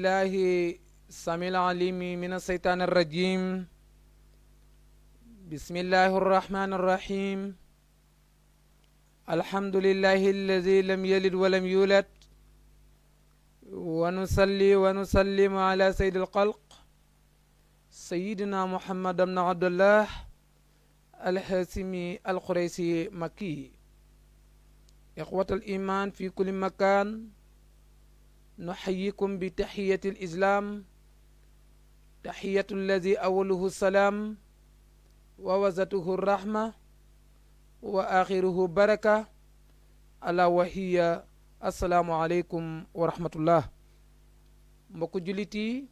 بالله السميع العليم من الشيطان الرجيم. بسم الله الرحمن الرحيم. الحمد لله الذي لم يلد ولم يولد، ونصلي ونسلم على سيد الخلق سيدنا محمد بن عبد الله الحاسمي القريشي مكي. إخوة الإيمان في كل مكان، نحييكم بتحية الإسلام، تحية الذي أوله السلام ووسطه الرحمة وآخره بركة، ألا وهي السلام عليكم ورحمة الله. mbokku jullit yi,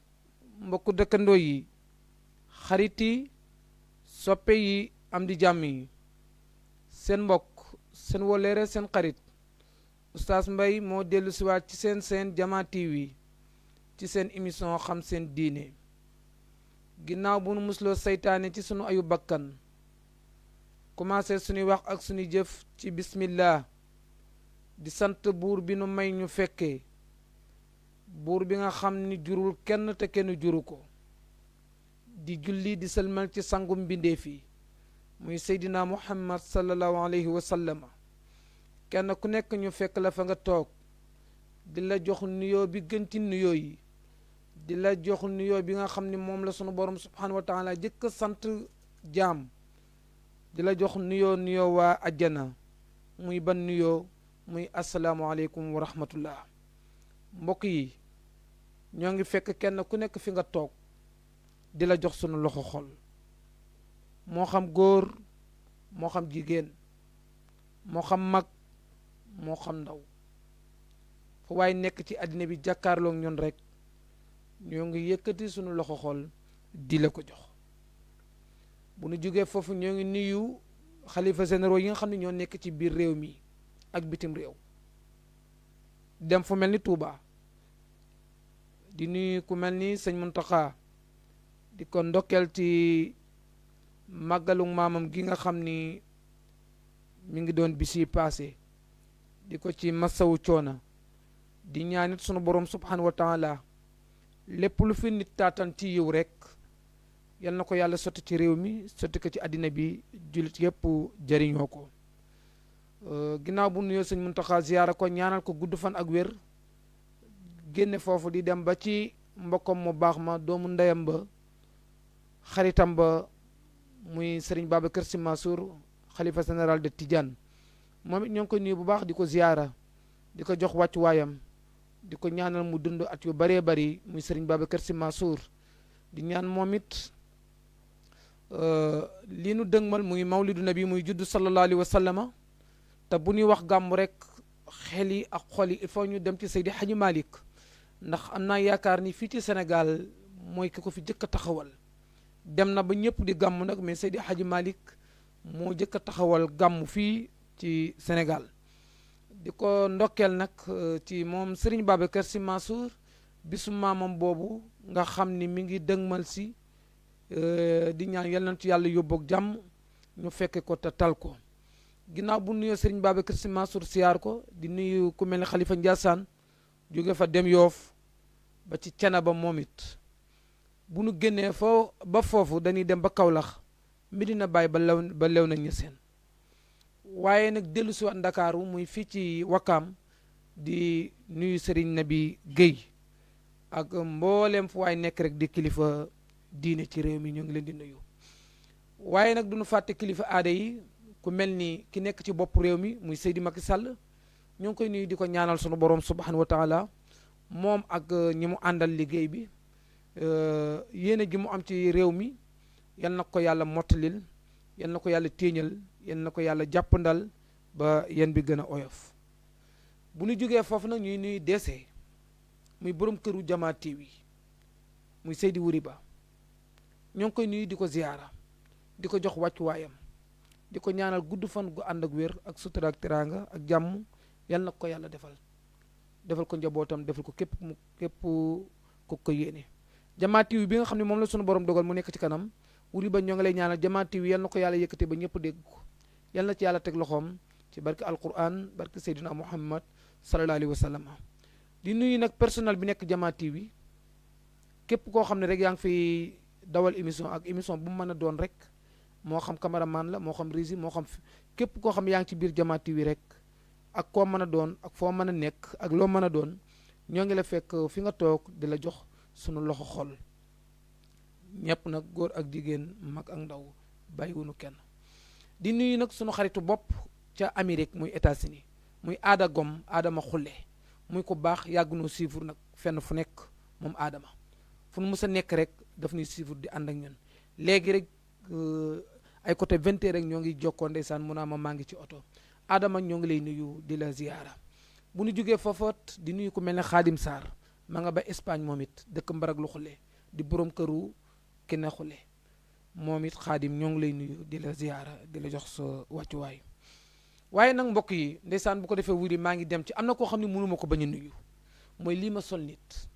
mbokku dëkkandoo yi, xarit yi, soppe yi, am di jàmm yi, seen mbokk, seen woleere, seen xarit Oustaz Mbaye moo dellu siwaat ci seen Jama TV ci seen émission xam seen diine. ginnaaw bu nu musloo seytaane ci sunu ayu bakkan, commencé suñuy wax ak suñuy jëf ci bismillah, di sant buur bi nu may ñu fekkee, buur bi nga xam ni jurul kenn te kenn juru ko, di julli di sëlmal ci sangum mbindeef yi muy seydina muhammad sallallahu alayhi wa sallam. kenn ku nekk ñu fekk la fa nga toog, di la jox nuyoo bi gën ci nuyoo yi, di la jox nuyoo bi nga xam ni moom la sunu borom subhanahu wa taala jëkk sant jaam, di la jox nuyoo waa ajjana, muy ban nuyoo, muy asalaamualeykum wa rahmatullah. mbokk yi, ñoo ngi fekk kenn ku nekk fi nga toog, di la jox sunu loxo xol, moo xam góor, moo xam jigéen, moo xam mag, moo xam ndaw, fu waaye nekk ci àddina bi jàkkaarloog ñun rek, ñoo ngi yëkkati sunu loxo xol di la ko jox. bu nu jógee foofu ñoo ngi nuyu xalifa généraux yi nga xam ne ñoo nekk ci biir réew mi ak bitim réew, dem fu mel ni Touba, di nuyu ku mel ni sëñ Muntaxa, di ko ndokkeel ci màggalu maamam gi nga xam ni mi ngi doon bisi passé, di ko ci masawu coona, di ñaanit sunu borom subhanahu wa taala lépp lu fi nit taatan ci yiw rek, yal na ko yàlla sotti ci réew mi, sotti ko ci àddina bi, jullit yëpp jëriñoo ko. ginnaaw bu nuyoo sëñ Muntaxa ziyaara ko, ñaanal ko gudd fan ak wér, génne foofu di dem ba ci mbokkam mu baax ma, doomu ndeyam ba, xaritam ba, muy sëriñ Babacar Sy Mansour, xalifa général de Tidiane. moom it ñoo ngi koy nuyu bu baax, di ko ziyaara, di ko jox wàccu waayam, di ko ñaanal mu dund at yu bëree bëri, muy sëriñ Babacar Sy Mansour. di ñaan moom it lii nu dëgmal muy mawlidu nabi, muy juddu sallallahu alayhi wa sallama. te bu ñuy wax gàmmu rek, xel yi ak xol yi il faut ñu dem ci Seydi Hadji Malick, ndax am naa yaakaar ni fii ci Sénégal mooy ki ko fi jëkk a taxawal. dem na ba ñëpp di gàmm nag, mais Seydi Hadji Malick moo jëkk a taxawal gàmm fii ci Sénégal. di ko ndokkeel nag ci moom Serigne Babacar Sy Mansour, bisu maamam boobu nga xam ni mi ngi dëgmal si, di ñaan yal na ci yàlla yóbboog jàmm, ñu fekke ko te tal ko. ginnaaw bu nuyoo Serigne Babacar Sy Mansour siyaar ko, di nuyu ku mel ne Khalifa Ndiassane, jóge fa dem Yoof ba ci Cenaba. moom it bu nu génnee ba foofu dañuy dem ba Kaolack, Medina Baye ba lew na ñeseen. waaye nag dellu si waat Ndakaaru, muy fii ci Wakaam, di nuyu Serigne Nabi Guèye ak mbooleem fu waay nekk rek di kilifa diine ci réew mi, ñoo ngi leen di nuyu. waaye nag duñu fàtte kilifa aada yi, ku mel ni ki nekk ci bopp réew mi muy Seydi Macky Sall, ñoo ngi koy nuyu di ko ñaanal sunu borom subhanahu wa taala, moom ak ñi mu àndal liggéey bi, yéene ji mu am ci réew mi, yal na ko yàlla mottalil, yal na ko yàlla téeñal, yal na ko yàlla jàppandal ba yéen bi gën a oyof. bu ñu jógee foofu nag ñuy nuyu deesee, muy borom këru Jama TV, muy Seydi Wuri Ba. ñoo ngi koy nuyu di ko ziyaara, di ko jox wàccuwaayam, di ko ñaanal gudd fan gu ànd ak wér ak sutura ak teraanga ak jàmm, yal na ko yàlla defal ko njabootam, defal ko képp ku ko yéene. Jama TV bi nga xam ne moom la sunu borom dogal mu nekk ci kanam, Wuri Ba ñoo ngi lay ñaanal Jama TV yal na ko yàlla yëkkate ba ñëpp dégg ko, yal na ci yàlla teg loxoom ci barke alquran, barke Seydina Muhammad sallallahu alayhi wa sallam. di nuyu nag personnel bi nekk Jama TV, képp koo xam ne rek yaa ngi fi dawal émission ak émission bu mu mën a doon rek moo xam cameraman la moo xam régie moo xam képp koo xam yaa ngi ci biir Jama TV rek ak koo mën a doon ak foo mën a nekk ak loo mën a doon ñoo ngi la fekk fi nga toog di la jox sunu loxo xol ñëpp nag góor ak jigéen mag ak ndaw bàyyiwunu kenn di nuyu nag sunu xaritu bopp ca Amérique muy États-Unis muy aada gom aadama xulle muy ko baax yàgg noo suivre nag fenn fu nekk moom aadama fu nu mës a nekk rek daf ñuy suivre di ànd ak ñun léegi rek ay côté 20 rek ñoo ngi jokkoo ndeysaan mu naa ma maa ngi ci oto aadama ñoo ngi lay nuyu di la ziyaara bu ñu jógee foofoot di nuyu ku mel ne Xaadim Sarr ma nga ba Espagne moom it dëkk mbarag lu xulle di borom këru Kine xulle moom it Xaadim ñoo ngi lay nuyu di la ziyaara di la jox sa wàccuwaay waaye nag mbokk yi ndeysaan bu ko defee wuri maa ngi dem ci am na koo xam ne mënuma ko bañ a nuyu mooy lii ma sol nit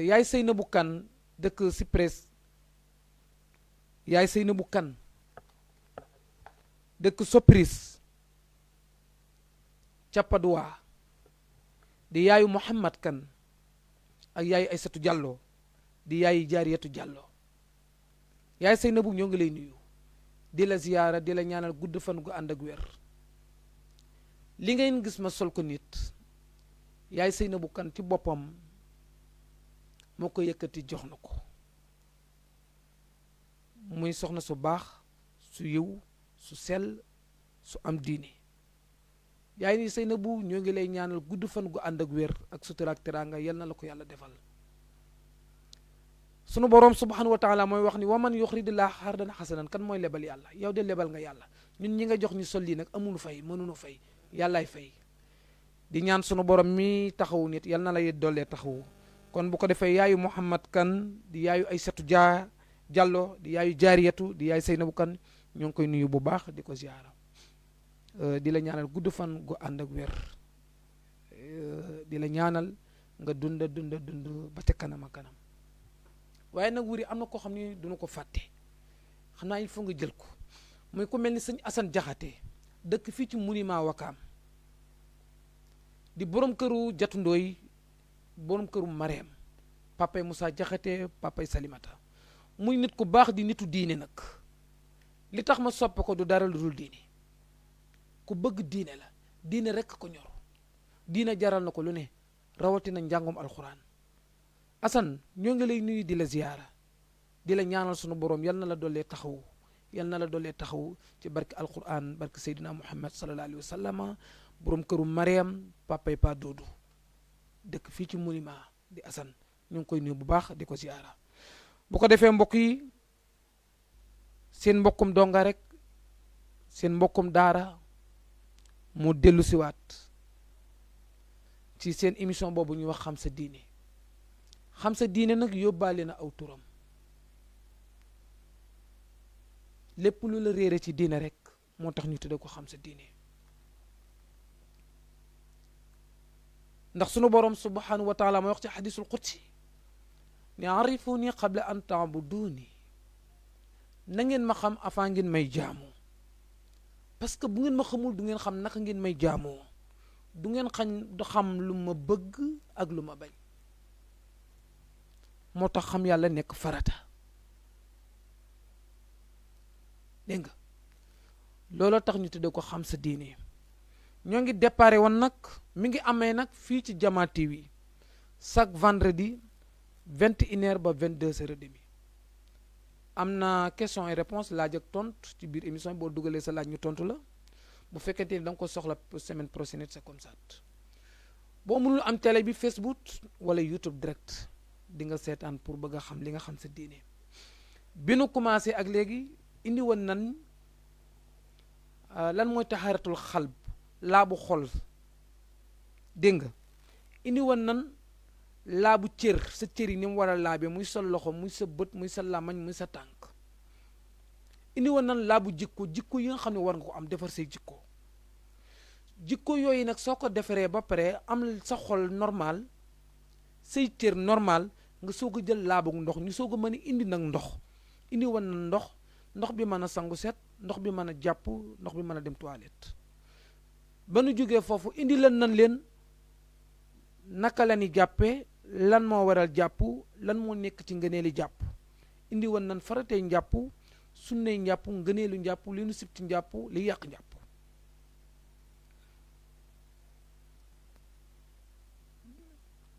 yaay Seynabou Kane dëkk Cyprès yaay Seynabou Kane dëkk Sopris ca Padoua di yaayu Mouhamad Kane ak yaayu Aysatu Diallo di yaayu Jaariyatu Diallo yaay Seynabou ñoo ngi lay nuyu di la ziyaara di la ñaanal gudd fan gu ànd ak wér li ngeen gis ma sol ko nit yaay Seynabou Kane ci boppam moo ko yëkkati jox na ko muy soxna su baax su yiw su sell su am diine yaay ni Seynabou ñoo ngi lay ñaanal gudd fan gu ànd ak wér ak sutura ak teraanga yal na la ko yàlla defal sunu boroom subhanahu wa taala mooy wax ni wa man yuxridillah xardan xasanan kan mooy lebal yàlla yow de lebal nga yàlla ñun ñi nga jox ñu sol lii nag amunu fay mënunu fay yàllaay fay di ñaan sunu borom mi taxawu nit yal na lay dollee taxawu kon bu ko defee yaayu Mouhamad Kane di yaayu Aysatu Diallo di yaayu Jaariyatu di yaayu Seynabou Kane ñoo ngi koy nuyu bu baax di ko ziyaara di la ñaanal gudd fan gu ànd ak wér di la ñaanal nga dund ba ca kanam a kanam waaye nag wuri am na koo xam ne duñu ko fàtte xam naa il faut nga jël ko muy ku mel ni sëñ Assane Jaxate dëkk fii ci monument Wakaam di borom këru Jatundooy borom këru Mareem papay Moussa Jaxate papay Salimata muy nit ku baax di nitu diine nag li tax ma sopp ko du dara lu dul diine ku bëgg diine la diine rekk ko ñor diine jaral na ko lu ne rawatina njàngum alxuraan Assane ñoo ngi lay nuyu di la ziyaara di la ñaanal sunu borom yal na la dollee taxawu yal na la dollee taxawu ci barke alxuraan barke Seydina Muhammad sallallahu alayhi wa sallam borom këru Mariam papay pa Doudou dëkk fii ci monument di Assane ñu ngi koy nuyu bu baax di ko ziyaara bu ko defee mbokk yi seen mbokkum donga rek seen mbokkum daara mu dellu siwaat ci seen émission boobu ñu wax xam sa diine xam sa diine nag yóbbaale na aw turam lépp lu la réere ci diine rek moo tax ñu tudde ko xam sa diine ndax sunu borom subhanahu wa taala mooy wax ci xadisul qudsi ne arifuni qabla an taabuduni na ngeen ma xam avant ngeen may jaamu parce que bu ngeen ma xamul du ngeen xam naka ngeen may jaamoo du ngeen xam lu ma bëgg ak lu ma bañ moo tax xam yàlla nekk farata dégg nga looloo tax ñu tudde ko xam sa diine ñoo ngi déparé woon nag mi ngi amee nag fii ci Jama TV chaque vendredi 21h ba 22h30 am na question et réponse laaj ak tontu ci biir émission boo dugalee sa laaj ñu tontu la bu fekkente ni da nga ko soxla semaine prochaine c'est comme ça boo mënul am télé bi Facebook wala YouTube direct di nga seetaan pour bëgg a xam li nga xam sa diine bi nu commencé ak léegi indi woon nan lan mooy taxaaratul xalb laabu xol dégg nga indi woon nan laabu cër sa cër yi ni mu war a laabee muy sa loxo muy sa bët muy sa làmmañ muy sa tànk indi woon nan laabu jikko yi nga xam ne war nga ko am defar say jikko yooyu nag soo ko defaree ba pare am sa xol normal say cër normal nga soog a jël laabu ndox ñu soog a mën a indi nag ndox indi woon na ndox bi mën a sangu set ndox bi mën a jàpp ndox bi mën a dem toilette ba nu jógee foofu indi leen nan leen naka la ni jàppee lan moo waral jàpp lan moo nekk ci ngëneeli jàpp indi woon nan faratee njàpp sunnay njàpp ngëneelu njàpp li nu sib ci njàpp li yàq njàpp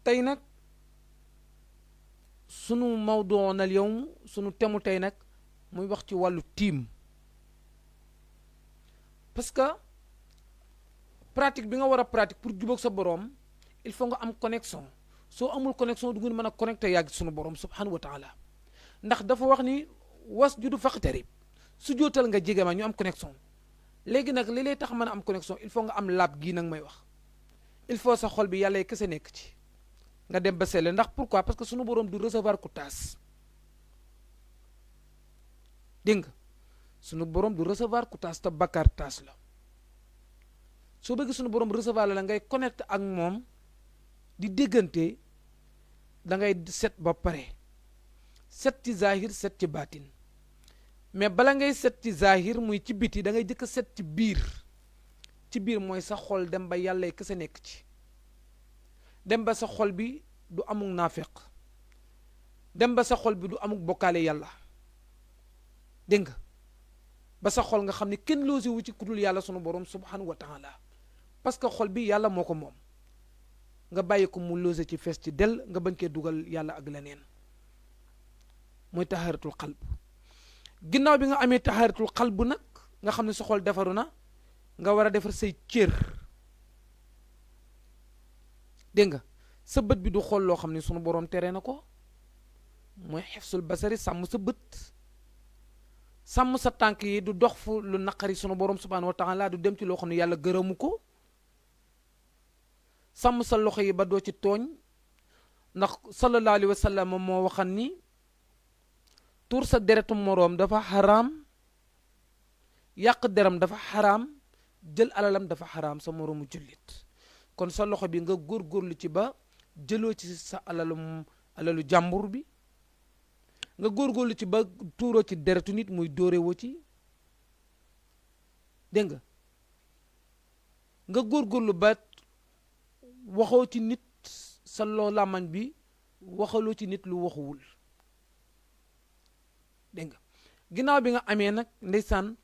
tey nag sunu mawduu nal yawm sunu temu tey nag muy wax ci wàllu tiim parce que pratique bi nga war a pratique pour jubóog sa boroom il faut nga am connexion soo amul connexion du ngeen mën a connecté yàgg sunu boroom subhanahu wa taala ndax dafa wax ni wasjudu faqtarib su jootal nga jege ma ñu am connexion léegi nag li lay tax mën a am connexion il faut nga am laab gii nag may wax il faut sa xol bi yàlla yi kese nekk ci nga dem ba selle ndax pourquoi parce que sunu boroom du recevoir ku taas dégg nga sunu boroom du recevoir ku taas te bakkaar taas la soo bëgg sunu boroom recevoir la ngay connecté ak moom di déggante da ngay set ba pare set ci zahir set ci baatin mais bala ngay set ci zahir muy ci biti da ngay jëkk set ci biir mooy sa xol dem ba yàlla kese nekk ci dem ba sa xol bi du amuk naafeq dem ba sa xol bi du amuk bokkaale yàlla dégg nga ba sa xol nga xam ne kenn loosi wu ci kudul yàlla sunu borom subhanahu wa taala parce que xol bi yàlla moo ko moom nga bàyyi ko mu loose ci fees ci del nga bañ kee dugal yàlla ak leneen mooy taxaaratul xalb ginnaaw bi nga amee taxaaratul xalb nag nga xam ne sa xol defaru na nga war a defar say cër dégg nga sa bët bi du xool loo xam ne sunu boroom tere na ko mooy xefsul basari sàmm sa bët sàmm sa tànk yi du dox fu lu naqari sunu boroom subhanahu wa taala du dem ci loo xam ne yàlla gërëmu ko sàmm sa loxo yi ba doo ci tooñ ndax sallallahu alayhi wa sallam moo waxan ni tuur sa deretu moroom dafa xaraam yàq deram dafa xaraam jël alalam dafa xaraam sa moroomu jullit kon sa loxo bi nga góorgóorlu ci ba jëloo ci sa alalu jàmbur bi nga góorgóorlu ci ba tuuroo ci deretu nit muy dóorewoo ci dégg nga góorgóorlu ba waxoo ci nit sa loo làmmañ bi waxaloo ci nit lu waxuwul dégg nga ginnaaw bi nga amee nag ndeysaan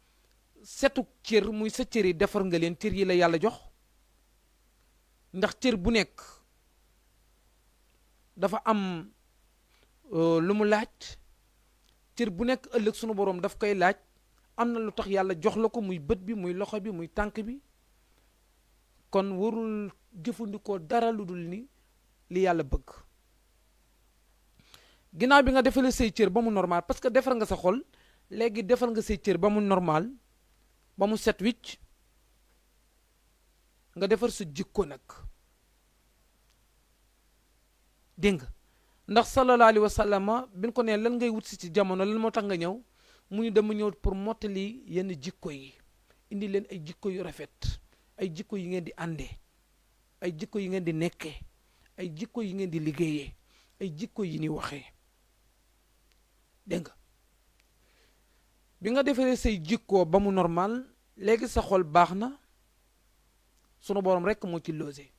setu cër muy sa cër yi defar nga leen cër yi la yàlla jox ndax cër bu nekk dafa am lu mu laaj cër bu nekk ëllëg sunu boroom daf koy laaj am na lu tax yàlla jox la ko muy bët bi muy loxo bi muy tànk bi kon warul jëfandikoo dara lu dul ni li yàlla bëgg ginnaaw bi nga defalee say cër ba mu normal parce que defar nga sa xol léegi defar nga say cër ba mu normal ba mu set wicc nga defar sa jikko nag dégg nga ndax sallallahu alayhi wa sallam bi ñu ko nee lan ngay wut si ci jamono lan moo tax nga ñëw mu ñu dama ñëw pour mottali yenn jikko yi indi leen ay jikko yu rafet ay jikko yi ngeen di àndee ay jikko yi ngeen di nekkee ay jikko yi ngeen di liggéeyee ay jikko yi ni waxee dégg nga bi nga defee say jikko ba mu normal léegi sa xol baax na sunu borom rekk moo ci loose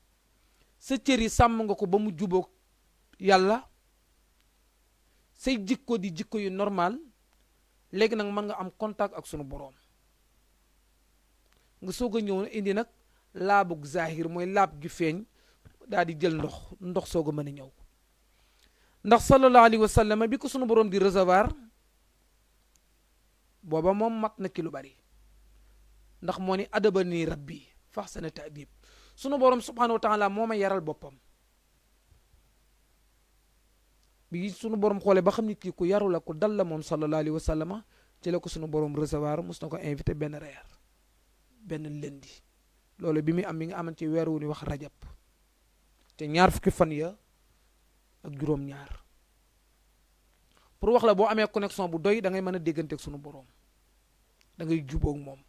sa cër yi sàmm nga ko ba mu jubóog yàlla say jikko di jikko yu normal léegi nag mën nga am contact ak sunu borom nga soog a ñëw na indi nag laabug zahir mooy laab gi feeñ daal di jël ndox soog a mën a ñëw ndax sallallahu alayhi wa sallam bi ko sunu borom di recevoir booba moom mat na ci lu bari ndax moo ni adaba nii rabbi faxsana taadib sunu borom subhanahu wa taala moo ma yaral boppam bi sunu borom xoolee ba xam ni kii ku yaru la ku dal la moom sallallahu alayhi wa sallam ci la ko sunu borom recevoir mus na ko invité benn reer benn lëndi loolu bi muy am mi nga aman ci weer wu ni wax rajab te ñaar fukki fan ya ak juróom-ñaar pour wax la boo amee connexion bu doy da ngay mën a déggante ak sunu borom da ngay jubóog moom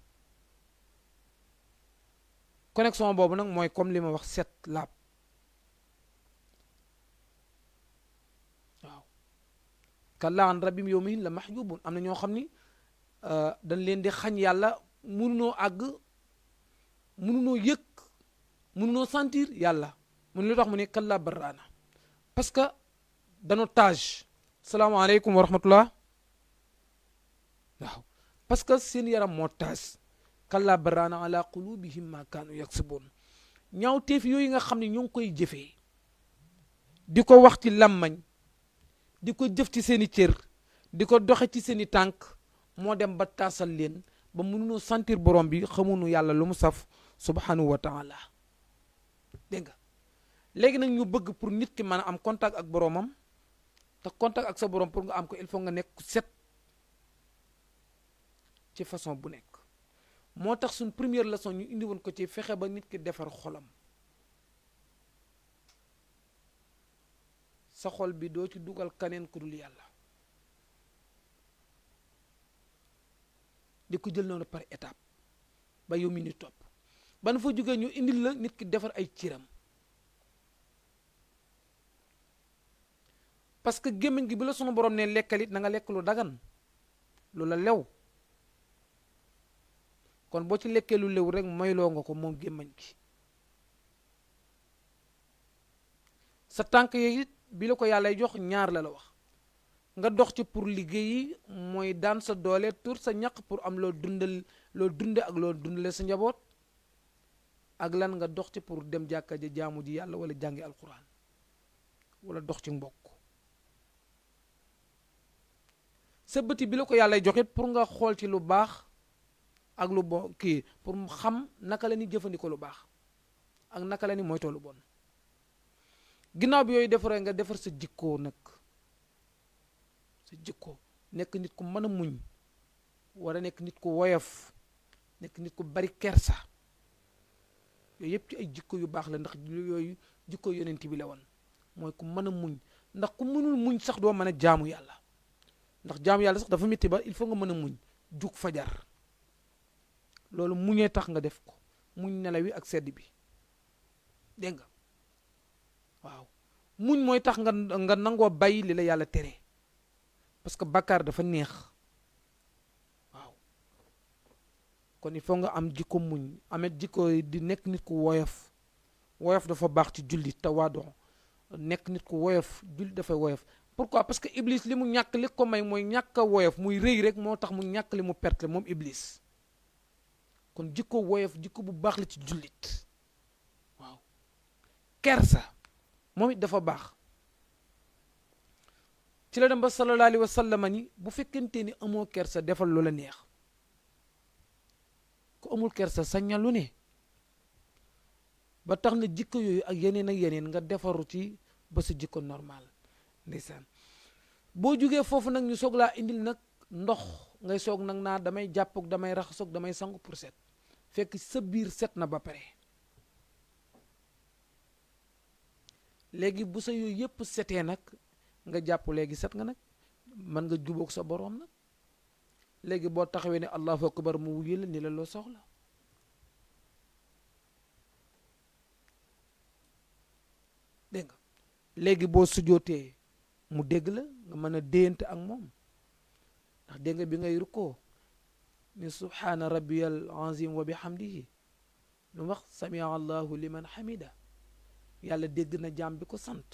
connexion boobu nag mooy comme li ma wax set laab waaw kallaa an rabbihim yawmahin la mahjubun am na ñoo xam ni dañ leen di xañ yàlla mënunoo àgg mënunoo yëg mënunoo sentir yàlla mu ne lu tax mu ne kalla barraana parce que dañu taaj. salaamaaleykum wa rahmatullah. waaw parce que seen yaram moo taas kalla barraana ala qulubihim ma kaanu yaksibuun ñaawteef yooyu nga xam ne ñoo ngi koy jëfee di ko wax ci làmmañ di ko jëf ci seeni cër di ko doxe ci seeni tànk moo dem ba taasal leen ba mënuñu sentir borom bi xamuñu yàlla lu mu saf subhanahu wa taala dégg nga léegi nag ñu bëgg pour nit ki mën a am contact ak boromam te contact ak sa borom pour nga am ko il faut nga nekk set ci façon bu nekk moo tax suñ première leçon ñu indi woon ko ci fexe ba nit ki defar xolam sa xol bi doo ci dugal kaneen ku dul yàlla di ko jël noonu par étape ba yow mi ni topp ba na fa jógee ñu indil la nit ki defar ay ciram parce que gémmiñ gi bi la sunu borom ne lekkalit na nga lekk lu dagan lu la lew kon boo ci lekkee lu lew rek moyloo nga ko moom gémmiñ gi sa tànk yi bi la ko yàlla jox ñaar la wax nga dox ci pour liggéeyi mooy daan sa doole tur sa ñaq pour am loo dundal loo dunde ak loo dundale sa njaboot ak lan nga dox ci pour dem jàkka ja jaamu ji yàlla wala jàngi alquran wala dox ci mbokk sa bëti bi la ko yàlla joxit pour nga xool ci lu baax ak lu bon kii pour xam naka la ni jëfandikoo lu baax ak naka la ni moytoo lu bon ginnaaw bi yooyu defaree nga defar sa jikkoo nag sa jikko nekk nit ku mën a muñ war a nekk nit ku woyof nekk nit ku bari kersa yooyu yëpp ci ay jikko yu baax la ndax yooyu jikko yonent bi la woon mooy ku mën a muñ ndax ku mënul muñ sax doo mën a jaamu yàlla ndax jaamu yàlla sax dafa métti ba il faut nga mën a muñ jug fajar loolu muñee tax nga def ko muñ nelaw wi ak sedd bi dégg nga waaw muñ mooy tax nga nangoo bàyyi li la yàlla tere parce que bàkkaar dafa neex waaw kon il faut nga am jikko muñ amet jikko di nekk nit ku woyof woyof dafa baax ci jullit tawaadu nekk nit ku woyof jullit dafay woyof pourquoi parce que iblis li mu ñàkk li ko may mooy ñàkk a woyof muy rëy rek moo tax mu ñàkk li mu perte moom iblis kon jikko woyof jikko bu baax la ci jullit waaw kersa moom it dafa baax ci la dem ba sallallahu alayhi wa sallam ni bu fekkente ni amoo kersa defal lu la neex ku amul kersa saña lu ne ba tax na jikko yooyu ak yeneen nga defaru ci ba sa jikko normal ndeysaan boo jógee foofu nag ñu soog laa indil nag ndox ngay soog nag naa damay jàppook damay raxasoog damay sangu pour set fekk sa biir set na ba pare léegi bu sa yooyu yëpp setee nag nga jàpp léegi set nga nag mën nga jubóog sa boroom nag léegi boo taxawee ne allahu akbar mu wuyu la ni la loo soxla dégg nga léegi boo sujootee mu dégg la nga mën a déyante ak moom ndax dégg nga bi ngay rukkoo ni subhaana rabbiyal azim wa bihamdihi lu wax samia allahu liman hamida yàlla dégg na jaam bi ko sant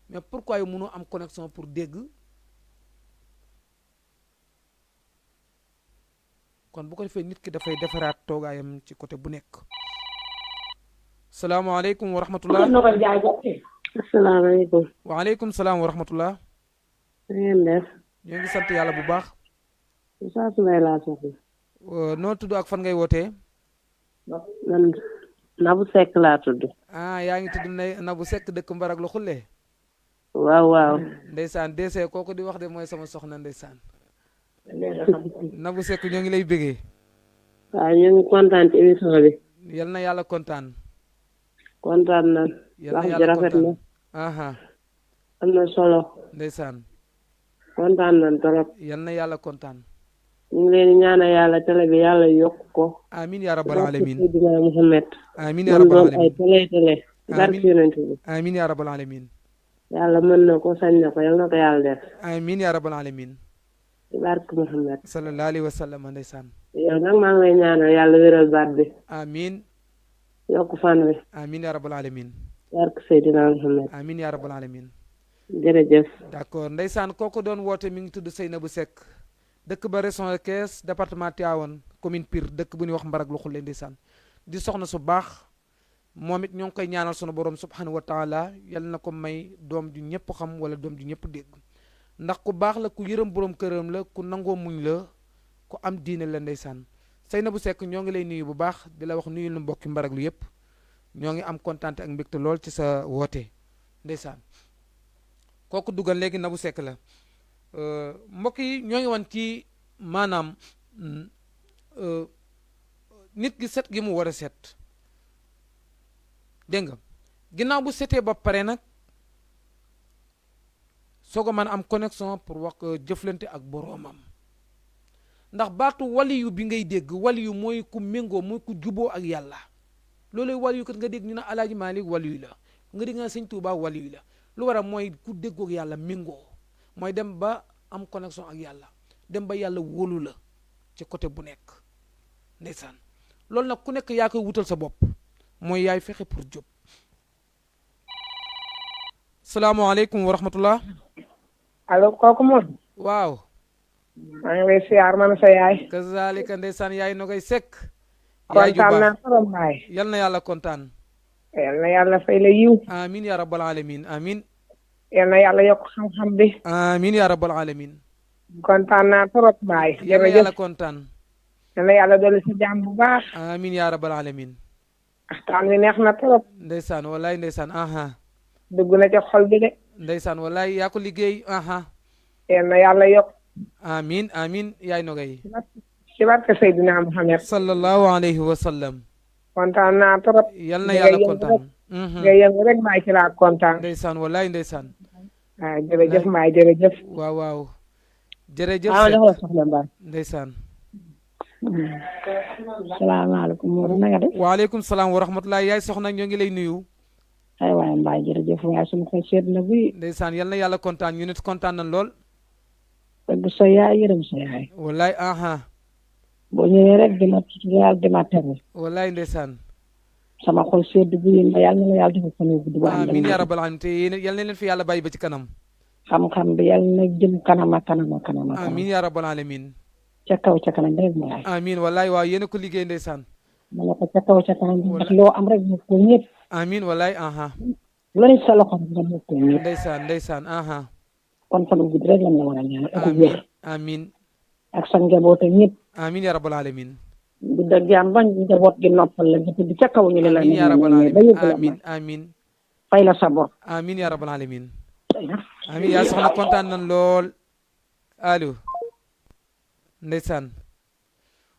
mais pourquoi yu mënoo am connexion pour dégg kon bu ko defee nit ki dafay defaraat toogaayam ci côté bu nekk salaamaaleykum wa rahmatullah asalaamaaleykum waaleykum salaam wa rahmatullah ngeen def ñoo ngi sant yàlla bu baax saa su may laa soxla noo tudd ak fan ngay wootee man Nabou Seck laa tudd yaa ngi tudd Nabou Seck dëkk Mbarak lu xulle waaw ndeysaan DC kooku di wax de mooy sama soxna ndeysaan Nabou Seck ñoo ngi lay bëggee waaw ñu ngi kontaan ci émission bi yal na yàlla kontaan na wax ji rafet na am na solo ndeysaan kontaan nañ trop yal na yàlla kontaan ñu ngi leen di ñaanal yàlla télé bi yàlla yokk ko amin ya rabbal alamin Seydina Muhammad amin ya rabbal alamin ay télé barke yonent bi amin ya rabbal alamin yàlla mën na ko sañ na ko yal na ko yàlla def amin ya rabbal alamin barke Muhammad sallallahu alayhi wa sallam ndeysaan yow nag maa ngi lay ñaanal yàlla wéral baat bi amin yokk fan wi amin ya rabbal alamin barke Seydina Muhammad. amin yaa rabbal alamin. jërëjëf. d'accord ndeysaan kooku doon woote mi ngi tudd Seynabou Seck dëkk ba région de Thiès département Tivaouane commune Pire dëkk bu ñuy wax Mbarak lu xulle ndeysaan di soxna su baax moom it ñoo ngi koy ñaanal sunu borom subhanahu wa taala yal na ko may doom ju ñëpp xam wala doom ju ñëpp dégg ndax ku baax la ku yërëm borom këram la ku nangoo muñ la ku am diine la ndeysaan Seynabou Seck ñoo ngi lay nuyu bu baax di la wax nuyu lu mbokki Mbarak lu yëpp ñoo ngi am kontaan ak mbégte lool ci sa woote ndeysaan kooku dugal léegi Nabou Seck la mbokk yi ñoo ngi wan ci maanaam nit gi set gi mu war a set dégg nga ginnaaw bu setee ba pare nag soo ko mën a am connexion pour wax jëflante ak boroomam ndax baatu waliyu bi ngay dégg waliyu mooy ku méngoo mooy ku juboo ak yàlla looluy waliyu kat nga dégg ñu ne Alaaji Maalik waliyu la nga dégg nga Sëñ Tuubaa waliyu la lu war a mooy ku déggoog yàlla méngoo mooy dem ba am connexion ak yàlla dem ba yàlla wóolu la ci côté bu nekk ndeysaan loolu nag ku nekk yaa koy wutal sa bopp mooy yaay fexe pour jub salaamaaleykum wa rahmatullah allo kooku moom waaw maa ngi lay siyaar man sa yaay kazalika ndeysaan yaay no koy sekk kontaan naa trop baay yal na yàlla kontaan yal na yàlla fay la yiw amin ya rabbal alamin amin yal na yàlla yokk xam-xam bi amin ya rabbal alamin kontaan naa trop baay yal na yàlla kontaan yal na yàlla dolli sa jàmm bu baax amin ya rabbal alamin waxtaan wi neex na trop ndeysaan wallaay ndeysaan aha dugg na ci xol bi de ndeysaan wallaay yaa ko liggéey aha yal na yàlla yokk amin amin yaay nogay ci barke Seydina Muhammad sallallahu alayhi wa sallam kontaan naa trop yal na yàlla kontaan nga yëngu rek maa ci laa kontaan ndeysaan wallaay ndeysaan waaw jërëjëf maay jërëjëf waaw waaw jërëjëf ndeysaan salaamaaleykum Modou na nga def waaleykum salaam wa rahmatulah yaay soxna ñoo ngi lay nuyu ay waaye mbaay jërëjëf waaye suñu xol seet na buy ndeysaan yal na yàlla kontaan ñu nit kontaan nañ lool dëgg sa yaay yërëm sa yaay wallaay aha boo ñëwee rek dima tutorial dima tere wallaay ndeysaan sama xol seet buy mba yàlla na la yàlla defal fan wu gudd bu amiin yaa rabbal aalamiin te yal na leen fi yàlla bàyyi ba ci kanam xam-xam bi yàlla na jëm kanam ak kanam ak kanam amiin yaa rabbal aalamiin ca kaw ca kanam rek ma yaay amiin wallaay waaw yéen a ko liggéey ndeysaan ma ne ko ca kaw ca kanam ndax loo am rek mu ko ñëpp amiin wallaay aha lu ne sa loxo nga mu ko ñëpp ndeysaan ndeysaan aha kon fan wu gudd rek lañ la war a ñaan ak wér amiin ak sa njaboot ak ñëpp amiin yaa rabbal aalamiin bu dëgg yàlla bañ njaboot gi noppal la nga tudd ca kaw ñu ne la amiin yaa rabbal aalamiin amiin amiin fay la sa bor amiin yaa rabbal aalamiin amiin yaa soxna kontaan nañ lool allo ndeysaan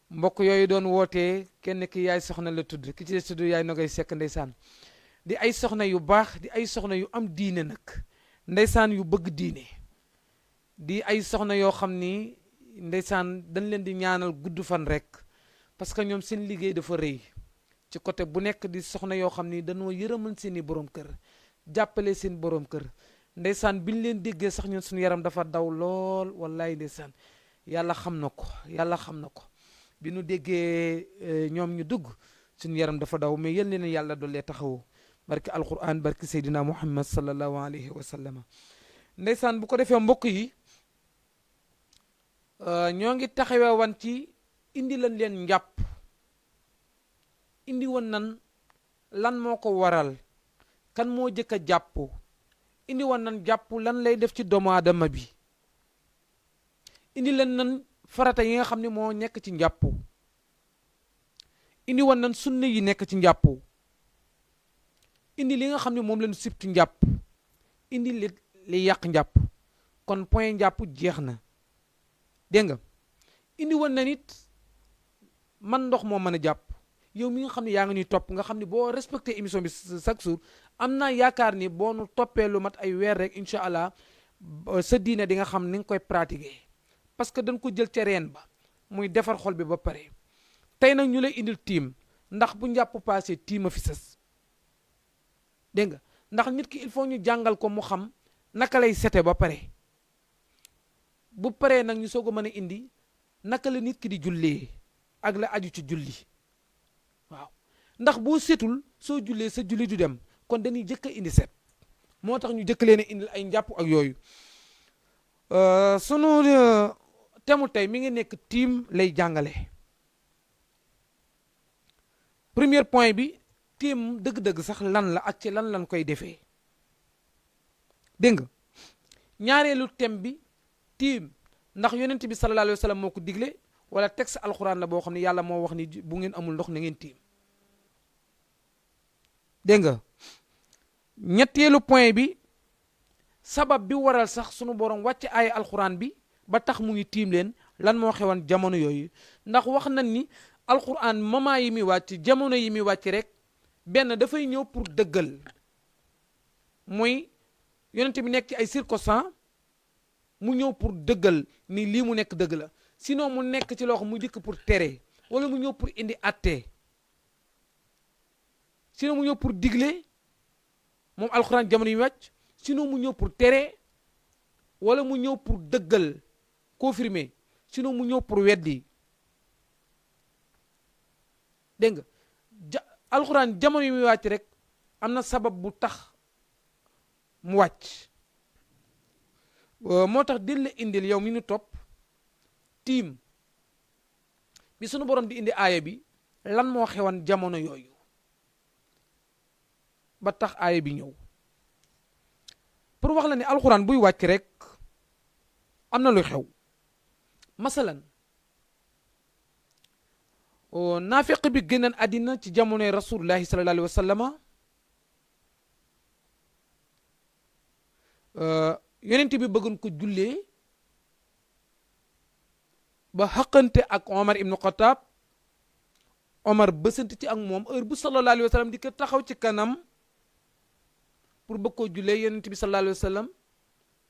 mbokk yooyu doon wootee kenn ki yaay soxna la tudd ki ci tudd yaay Nogay Seck ndeysaan di ay soxna yu baax di ay soxna yu am diine nag ndeysaan yu bëgg diine di ay soxna yoo xam ni ndeysaan dañ leen di ñaanal gudd fan rek parce que ñoom seen liggéey dafa rëy ci côté bu nekk di soxna yoo xam ni dañoo yërëmal seeni borom kër jàppale seen borom kër ndeysaan biñ leen déggee sax ñun suñu yaram dafa daw lool wallaay ndeysaan yàlla xam na ko yàlla xam na ko bi nu déggee ñoom ñu dugg suñu yaram dafa daw mais yal leen yàlla dollee taxawu barki alquran barki Seydina Muhammad sallallahu alayhi wa sallam ndeysaan bu ko defee mbokk yi ñoo ngi taxawee wan ci indi lan leen njàpp indi woon nan lan moo ko waral kan moo jëkk a jàpp indi woon nan jàpp lan lay def ci doomu aadama bi indi leen nan farata yi nga xam ne moo nekk ci njàpp indi woon nan sunna yi nekk ci njàpp indi li nga xam ne moom lañu sib ci njàpp indi li yàq njàpp kon point njàpp jeex na dégg nga indi woon na nit man ndox moo mën a jàpp yow mi nga xam ne yaa ngi ñuy topp nga xam ne boo respecté émission bi chaque jour am naa yaakaar ni boo nu toppee lu mat ay weer rek incha allah sa diine di nga xam ni nga koy pratiquer parce que dañ ko jël ca reen ba muy defar xol bi ba pare tey nag ñu lay indil tiim ndax bu njàpp passé tiim a fi sës dégg nga ndax nit ki il faut ñu jàngal ko mu xam naka lay sete ba pare bu paree nag ñu soog a mën a indi naka la nit ki di jullee ak la aju ci julli waaw ndax boo setul soo jullee sa julli du dem kon dañuy jëkk a indi set moo tax ñu jëkk leen a indil ay njàpp ak yooyu sunu temu tey mi ngi nekk tiim lay jàngale premier point bi tiim dëgg-dëgg sax lan la ak ci lan koy defee dégg nga ñaareelu thème bi tiim ndax yonent bi sallallahu alayhi wa sallam moo ko digle wala texte alxuraan la boo xam ne yàlla moo wax ni bu ngeen amul ndox na ngeen tiim dégg nga ñetteelu point bi sabab bi waral sax sunu borom wàcce aaya alxuraan bi ba tax mu ngi tiim leen lan moo xewoon jamono yooyu ndax wax nañ ni alxuraan moment yi muy wàcc jamono yi muy wàcc rek benn dafay ñëw pour dëggal mooy yonent bi nekk ci ay circonstances mu ñëw pour dëggal ni lii mu nekk dëgg la sinon mu nekk ci loo xam mu dikk pour tere wala mu ñëw pour indi atte sinon mu ñëw pour digle moom alxuraan jamono yi wàcc sinon mu ñëw pour tere wala mu ñëw pour dëggal confirmer sinon mu ñëw pour weddi dégg nga alxuraan jamono yi muy wàcc rek am na sabab bu tax mu wàcc moo tax din la indil yow mi nu topp tiim bi sunu borom di indi aaya bi lan moo xewan jamono yooyu ba tax aaya bi ñëw pour wax la ne alxuraan buy wàcc rek am na luy xew masalan naafiq bi génnan àddina ci jamonoy rasulullahi sallallahu alayhi wa sallama yonent bi bëggoon ko jullee ba xaqante ak Omar ibnu Xataab Omar bësant ci ak moom heure bu sallallahu alayhi wa sallam di ko taxaw ci kanam pour bëgg koo jullee yonent bi sallallahu alayhi wa sallam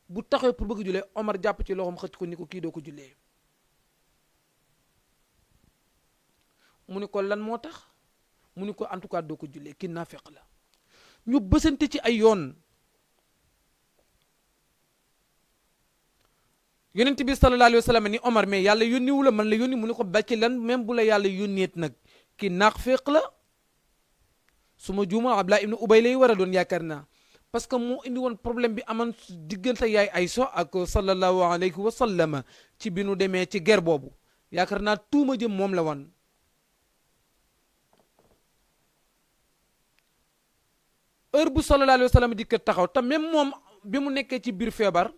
bu taxawee pour bëgg jullee Omar jàpp ci loxoom xëcc ko ni ko kii doo ko jullee mu ni ko lan moo tax mu ni ko en tout cas doo ko jullee kii naafeq la ñu bësante ci ay yoon yonent bi sallallahu alayhi wa sallam ni Omar mais yàlla yónniwu la man la yónni mu ni ko bàcci lan même bu la yàlla yónneet nag kii naafeq la su ma juuma Abdullah ibnu Ubay lay war a doon yaakaar naa parce que moo indi woon problème bi aman diggante yaay Aysa ak sallallahu alayhi wa sallam ci bi nu demee ci guerre boobu yaakaar naa tuuma jëm moom la woon heure bu sallallahu alayhi wa sallam di ko taxaw te même moom bi mu nekkee ci biir feebar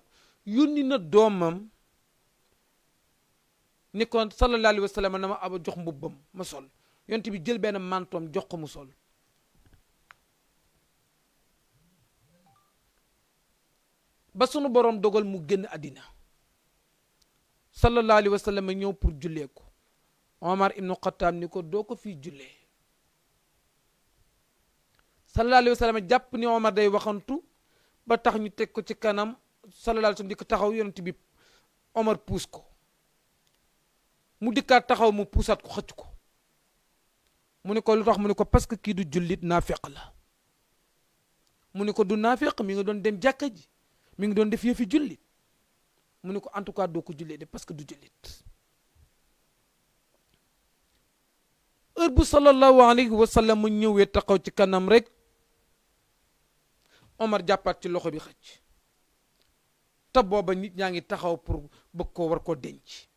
yónni na doomam ni ko sallallahu alayhi wa sallam na ma aba jox mbubbam ma sol yonent bi jël benn mantoom jox ko mu sol ba sunu boroom dogal mu génn àddina sallallahu alayhi wa sallam ñëw pour jullee ko Omar ibnu Xattaab ni ko doo ko fii jullee sallallahu alayhi wa sallam jàpp ni Omar day waxantu ba tax ñu teg ko ci kanam sallallahu alayhi wa sallam di ko taxaw yonent bi Omar puus ko mu dikkaat taxaw mu puusaat ko xëcc ko mu ne ko lu tax mu ne ko parce que kii du jullit naafeq la mu ne ko du naafeq mi nga doon dem jàkka ji mi ngi doon def yëfi jullit mu ne ko en tout cas doo ko jullee de parce que du jullit heure bu sallallahu alayhi wa sallam mu ñëwee taxaw ci kanam rek Omar jàppaat ci loxo bi xëcc te booba nit ñaa ngi taxaw pour bëgg koo war koo denc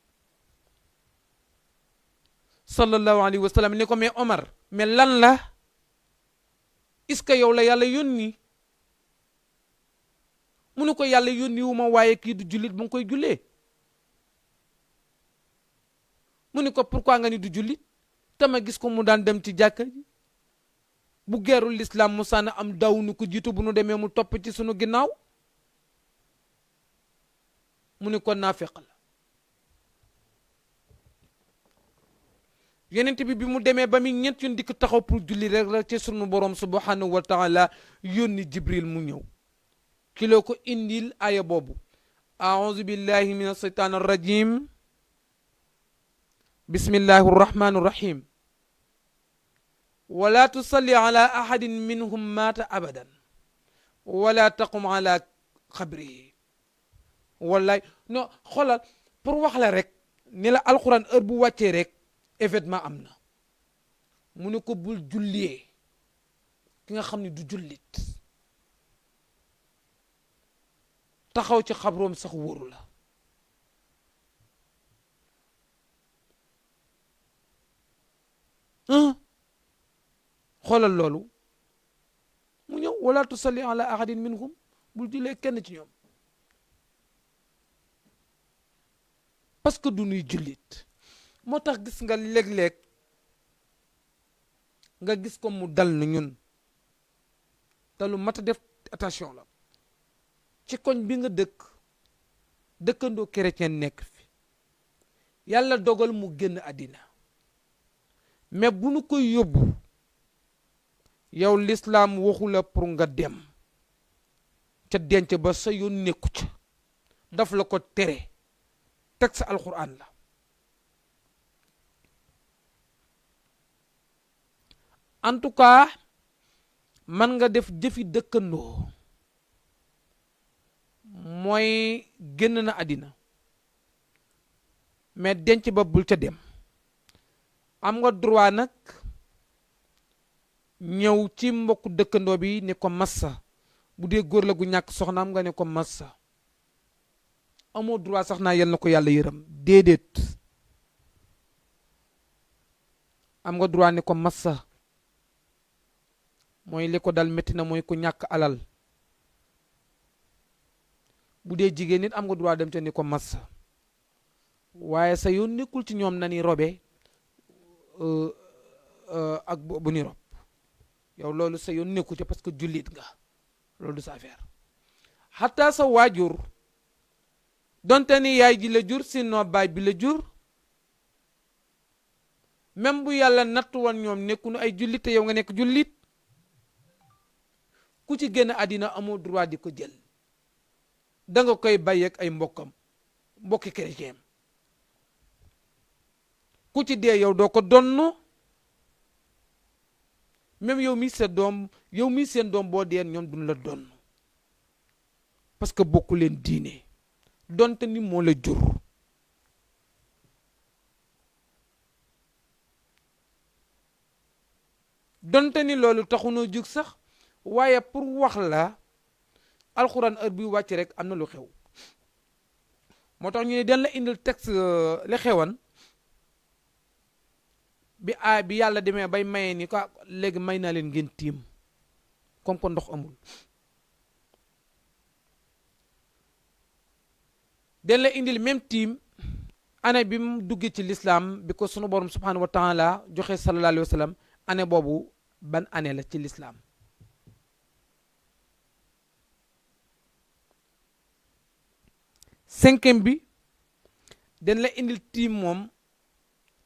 sallallahu alayhi wa sallam ni ko mais Omar mais lan la est-ce que yow la yàlla yónni mu ne ko yàlla yónni wu ma waaye kii du jullit bu nga koy jullee mu ne ko pourquoi nga ni du jullit te ma gis ko mu daan dem ci jàkka ji bu geerul l'islam mu sànn am daw nu ko jiitu bu nu demee mu topp ci sunu ginnaaw mu ne ko naafeq la yonent bi mu demee ba mi ñett yoon dikk taxaw pour julli rek la ci sunu borom subhanahu wa taala yónni Jibril mu ñëw kilo ko indil aya boobu a'udhu billahi minash shaitanir rajim bismillahir rahmanir rahim wala tusalli ala ahadin minhum mata abadan wala taqum ala qabrihi wallaay non xoolal pour wax la rek ni la alquran heure bu wàccee rek événement am na mu ne ko bul jullee ki nga xam ne du jullit taxaw ci xabroom sax wóoru la xoolal loolu mu ñëw wala tusalli ala ahadin minhum bul jullee kenn ci ñoom parce que du nuy jullit moo tax gis nga léeg-léeg nga gis ko mu dal na ñun te lu mat a def attention la ci koñ bi nga dëkkandoo chrétien nekk fi yàlla dogal mu génn àddina mais bu nu koy yóbbu yow l'islam waxu la pour nga dem ca denc ba sa yoon nekku ca daf la ko tere teg sa alquran la en tout cas man nga def jëfi dëkkandoo mooy génn na àddina mais denc ba bul ca dem am nga droit nag ñëw ci mbokku dëkkandoo bi ne ko massa bu dee góor la gu ñàkk soxnaam nga ne ko massa amoo droit sax naa yal na ko yàlla yërëm déedéet am nga droit ne ko massa mooy li ko dal métti na mooy ku ñàkk alal bu dee jigéen nit am nga droit dem te ni ko massa waaye sa yoon nekkul ci ñoom na ni robe ak bu ni rob yow loolu sa yoon nekku ci parce que jullit nga loolu du sa affaire xataa sa waajur donte ni yaay ji la jur sinon baay bi la jur même bu yàlla nattu woon ñoom nekkunu ay jullit te yow nga nekk jullit ku ci génn àddina amoo droit di ko jël da nga koy bàyyi ak ay mbokkam mbokki chrétien ku ci dee yow doo ko donn même yow mi sa doom yow mi seen doom boo dee ñoom duñ la donn parce que bokku leen diine donte ni moo la jur donte ni loolu taxunoo jug sax waaye pour wax la alxuraan heure bi wàcc rek am na lu xew moo tax ñu ne den la indil texte li xewan bi yàlla demee bay mayee ni ko léegi may naa leen ngeen tiim comme que ndox amul den la indil même tiim année bi mu duggee ci l'islam bi ko sunu borom subhanahu wa taala joxe sallallahu alayhi wa sallam année boobu ban année la ci l'islam cinquième bi den la indil tiim moom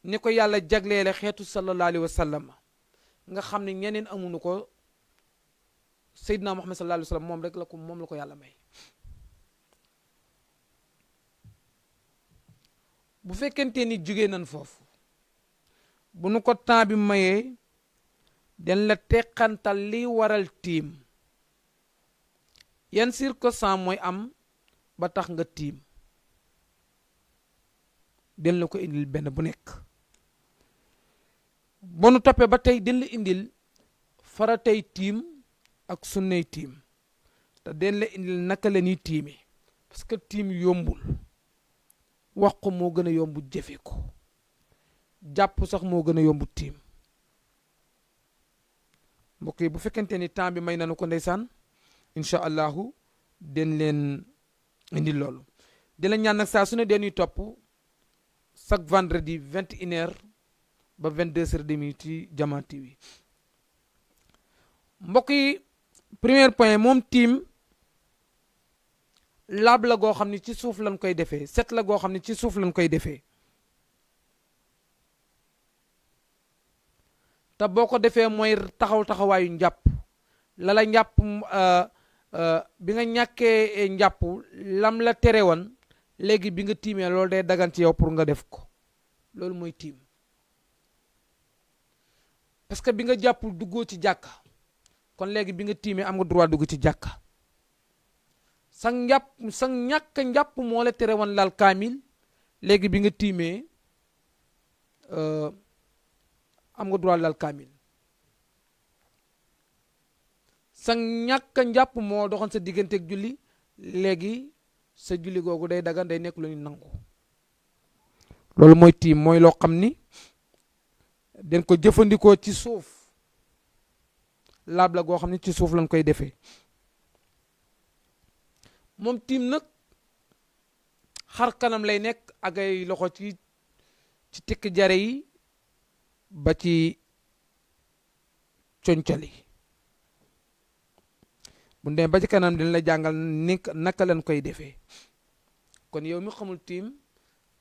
ni ko yàlla jagleele xeetu sallallahu alayhi wa sallam nga xam ne ñeneen amuñu ko Seydina Muhammad sallallahu alayhi wa sallam moom rek la ko moom la ko yàlla may bu fekkente ni jugee nañ foofu bu nu ko temps bi mayee den la teqantal li waral tiim yan circonstance mooy am ba tax nga tiim den la ko indil benn bu nekk ba nu toppee ba tey den la indil faratay tiim ak sunnay tiim te den la indil naka la ñuy tiime parce que tiim yombul wax ko moo gën a yombu jëfe ko jàpp sax moo gën a yombu tiim mbokk yi bu fekkente ni temps bi may nanu ko ndeysaan incha allahu den leen indi loolu di la ñaan nag saa su ne dañuy topp chaque vendredi 21h ba 22h30 ci Jama TV mbokk yi premier point moom tiim laab la goo xam ne ci suuf lañ koy defee set la goo xam ne ci suuf lañ koy defee te boo ko defee mooy taxawaayu njàpp lala njàpp bi nga ñàkkee njàpp lam la tere woon léegi bi nga tiimee loolu day dagan ci yow pour nga def ko loolu mooy tiim parce que bi nga jàppul duggoo ci jàkka kon léegi bi nga tiimee am nga droit dugg ci jàkka sa ñàkk njàpp moo la tere woon laal kaamil léegi bi nga tiimee am nga droit laal kaamil sa ñàkk njàpp moo doxoon sa digganteeg julli léegi sa julli googu day dagan day nekk lu ñu nangu. loolu mooy tiim mooy loo xam ni den ko jëfandikoo ci suuf laab la goo xam ne ci suuf lañ koy defee. moom tiim nag xar kanam lay nekk ak ay loxo ci tikk jare yi ba ci concali bu ndee ba ci kanam dina la jàngal naka lañ koy defee. kon yow mi xamul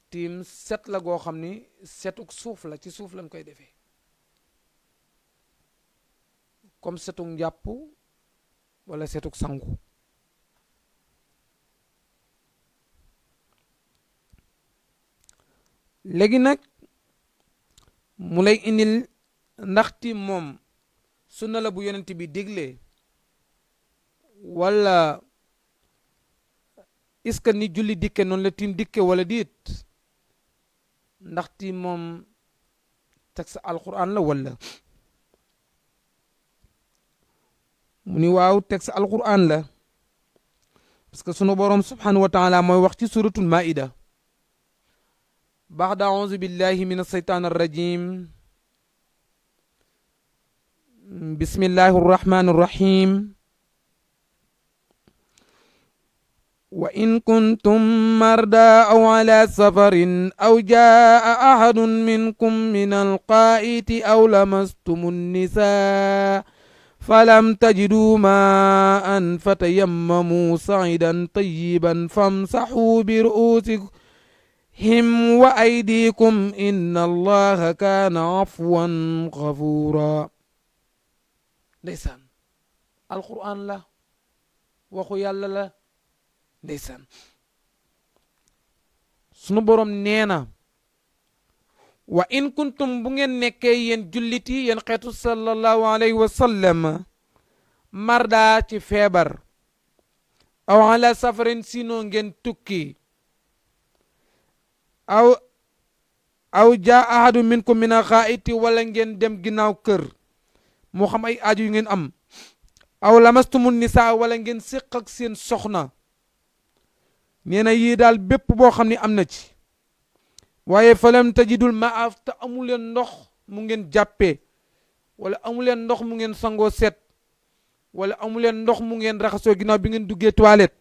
tiim set la goo xam ni setuk suuf la ci suuf lañ koy defee comme setuk njàpp wala setuk sangu. léegi nag mu lay indil ndax tiim moom sunna la bu yonent bi diglee wala est-ce que ni julli dikke noonu la tiim dikke wala diit ndax tiim moom texte alquran la wala mu ni waaw texte alquran la parce que sunu borom subhanahu wa taala mooy wax ci suratul maida بعد أعوذ بالله من الشيطان الرجيم بسم الله الرحمن الرحيم وإن كنتم مرضى أو على سفر أو جاء أحد منكم من الغائط أو لمستم النساء فلم تجدوا ماء فتيمموا صعيدا طيبا فامسحوا برؤوسكم وأيديكم إن الله كان عفوا غفورا. ndeysaan alquran la waxu yàlla la ndeysaan sunu borom nee na wa in kuntum bu ngeen nekkee yéen jullit yi yéen xeetu sallallahu alayhi wa sallam marda ci feebar aw ala safarin sino ngeen tukki aw jaa ahadu minkum min al-ghaa'iti wala ngeen dem ginnaaw kër moo xam ay aaju yu ngeen am aw lamastumu nisaa wala ngeen séq ak seen soxna nee na yii daal bépp boo xam ne am na ci waaye falam tajidul maa te amuleen ndox mu ngeen jàppee wala amuleen ndox mu ngeen sangoo set wala amuleen ndox mu ngeen raxasoo ginnaaw bi ngeen duggee toilette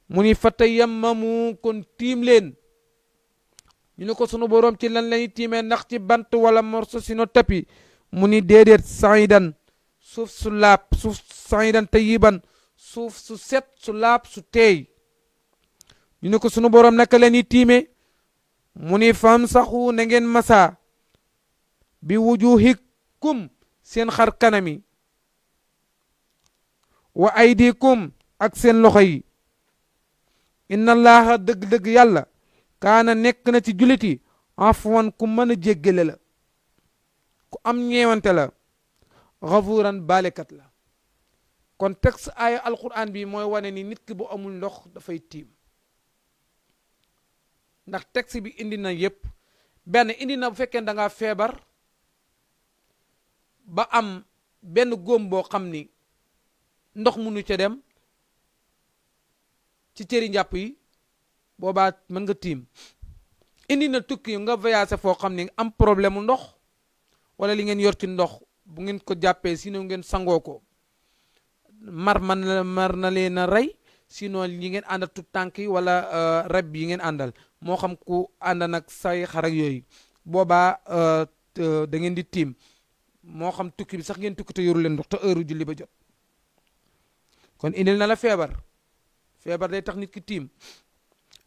mu ni fatayammamu kon tiim leen. ñu ne ko sunu boroom ci lan lañuy tiimee ndax ci bant wala morso sino tapi mu ni déedéet saidan suuf su laab suuf saidan tayiban suuf su set su laab su teey ñu ne ko sunu boroom naka la ñuy tiimee mu ni famsaxu na ngeen masa bi wujuhikum seen xar kanami wa aydikum ak seen loxo yi inna allaha dëgg-dëgg yàlla kaana nekk na ci jullit yi afwan ku mën a jéggale la ku am ñeewante la gafuuran baalekat la. kon texte aaya alquran bi mooy wane ni nit ki bu amul ndox dafay tiim ndax texte bi indi na yépp benn indi na bu fekkee da ngaa feebar ba am benn góom boo xam ni ndox munu ca dem ci cëri njàpp yi boobaa mën nga tiim. indi na tukki nga voyagé foo xam ne am problème mu ndox wala li ngeen yor ci ndox bu ngeen ko jàppee sinon ngeen sangoo ko mar na leen a rey sinon yi ngeen àndal tout tànk yi wala rab yi ngeen àndal moo xam ku ànd nag say xarak yooyu boobaa da ngeen di tiim moo xam tukki bi sax ngeen tukki te yoru leen ndox te heure julli ba jot. kon indil na la feebar day tax nit ki tiim.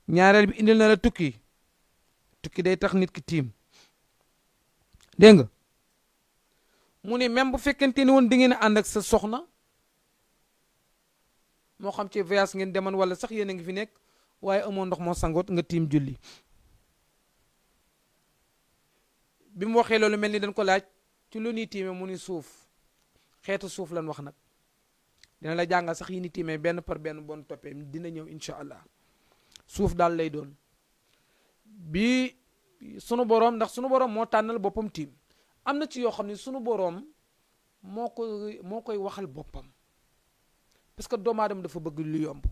ñaareel bi indil na la tukki day tax nit ki tiim dégg nga mu ne même bu fekkente ni woon di ngeen ànd ak sa soxna moo xam ci voyage ngeen demoon wala sax yéen a ngi fi nekk waaye amoo ndox moo sangoot nga tiim julli. bi mu waxee loolu mel ni dañ ko laaj ci lu ñuy tiime mu ni suuf xeetu suuf lan wax nag dina la jàngal sax yi ni tiimee benn par benn bon toppee dina ñëw incha allah. suuf daal lay doon bi sunu boroom ndax sunu boroom moo tànnal boppam tiim am na ci yoo xam ne sunu boroom moo koy waxal boppam parce que doomu aadama dafa bëgg lu yomb.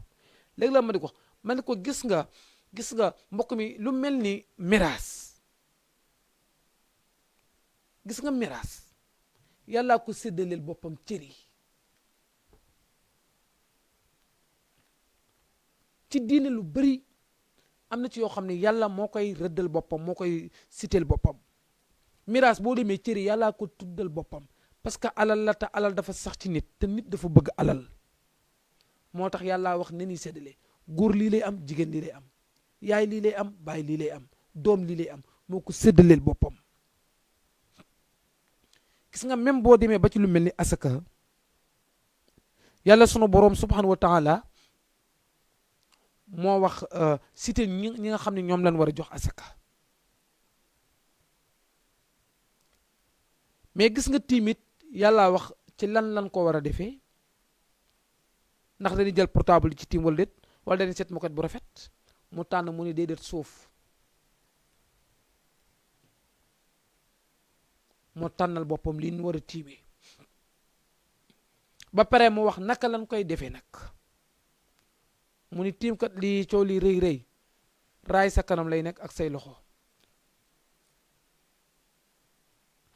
léegi la ma ne ko gis nga mbokk mi lu mel ni miraas, gis nga miraas yàllaa ko séddaleel boppam cër yi. ci diine lu bari am na ci yoo xam ne yàlla moo koy rëddal boppam, moo koy siteel boppam. miraas boo demee cër yi yàllaa ko tuddal boppam, parce que alal la te alal dafa sax ci nit, te nit dafa bëgg alal. moo tax yàllaa wax ne ni séddale, góor lii lay am, jigéen lii lay am, yaay lii lay am, baay lii lay am, doom lii lay am, moo ko séddaleel boppam. gis nga même boo demee ba ci lu mel ni asaka, yàlla sunu boroom subhanahu wa taala moo wax cité ñi nga xam ne ñoom lañ war a jox asaka. mais gis nga timit yàlla wax ci lan ko war a defee, ndax dañuy jël portable ci tiim wala déet, wala dañuy seet moket bu rafet mu tànn mu ne déedéet suuf, moo tànnal boppam li ñu war a tiimee. ba pare mu wax naka lañ koy defee nag, mu ni tiimkat lii coow li rëy raay sa kanam lay nekk ak say loxo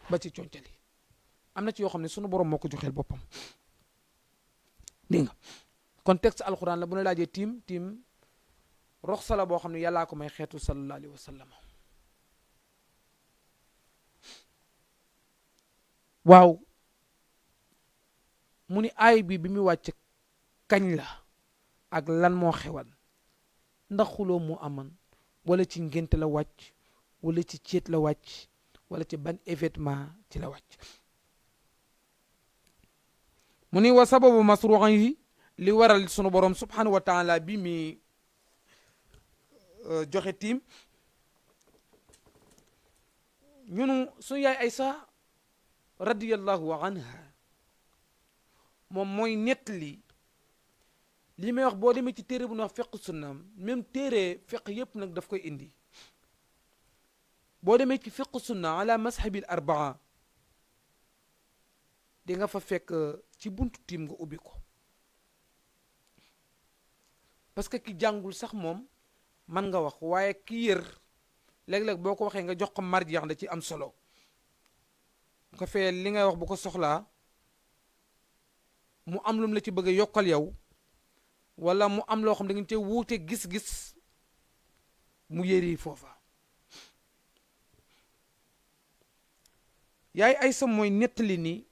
ba ci concali. am na ci yoo xam ne sunu borom moo ko joxeel boppam. dégg nga kon texte alxuraan la bu ne laajee tiim roxsa la boo xam ne yàllaa ko may xeetu sallallahu alayhi wa sallam. waaw mu ni aay bi mu wàcc kañ la ak lan moo xewan, ndax xuloo moo aman, wala ci ngénte la wàcc, wala ci céet la wàcc, wala ci ban événement ci la wàcc. mu ni wa sababu masruuxan yi li waral sunu borom subhanahu wa taala bi mi joxe tiim, ñunu suñu yaay Aysa radiyallahu anha moom mooy nettali li may wax. boo demee ci téere bu ñu wax fiqh sunna, même téere fiqh yépp nag daf koy indi. boo demee ci fiqh sunna ala mazhabil arbaa di nga fa fekk ci buntu tiim nga ubbi ko, parce que ki jàngul sax moom man nga wax, waaye ki yër léeg-léeg boo ko waxee nga jox ko marjeex da ci am solo. bu ko fee li ngay wax bu ko soxlaa mu am lum la ci bëgg a yokkal yow, wala mu am loo xam da ngeen cee wuute gis-gis, mu yëri foofa. yaay Aysa mooy nettali ni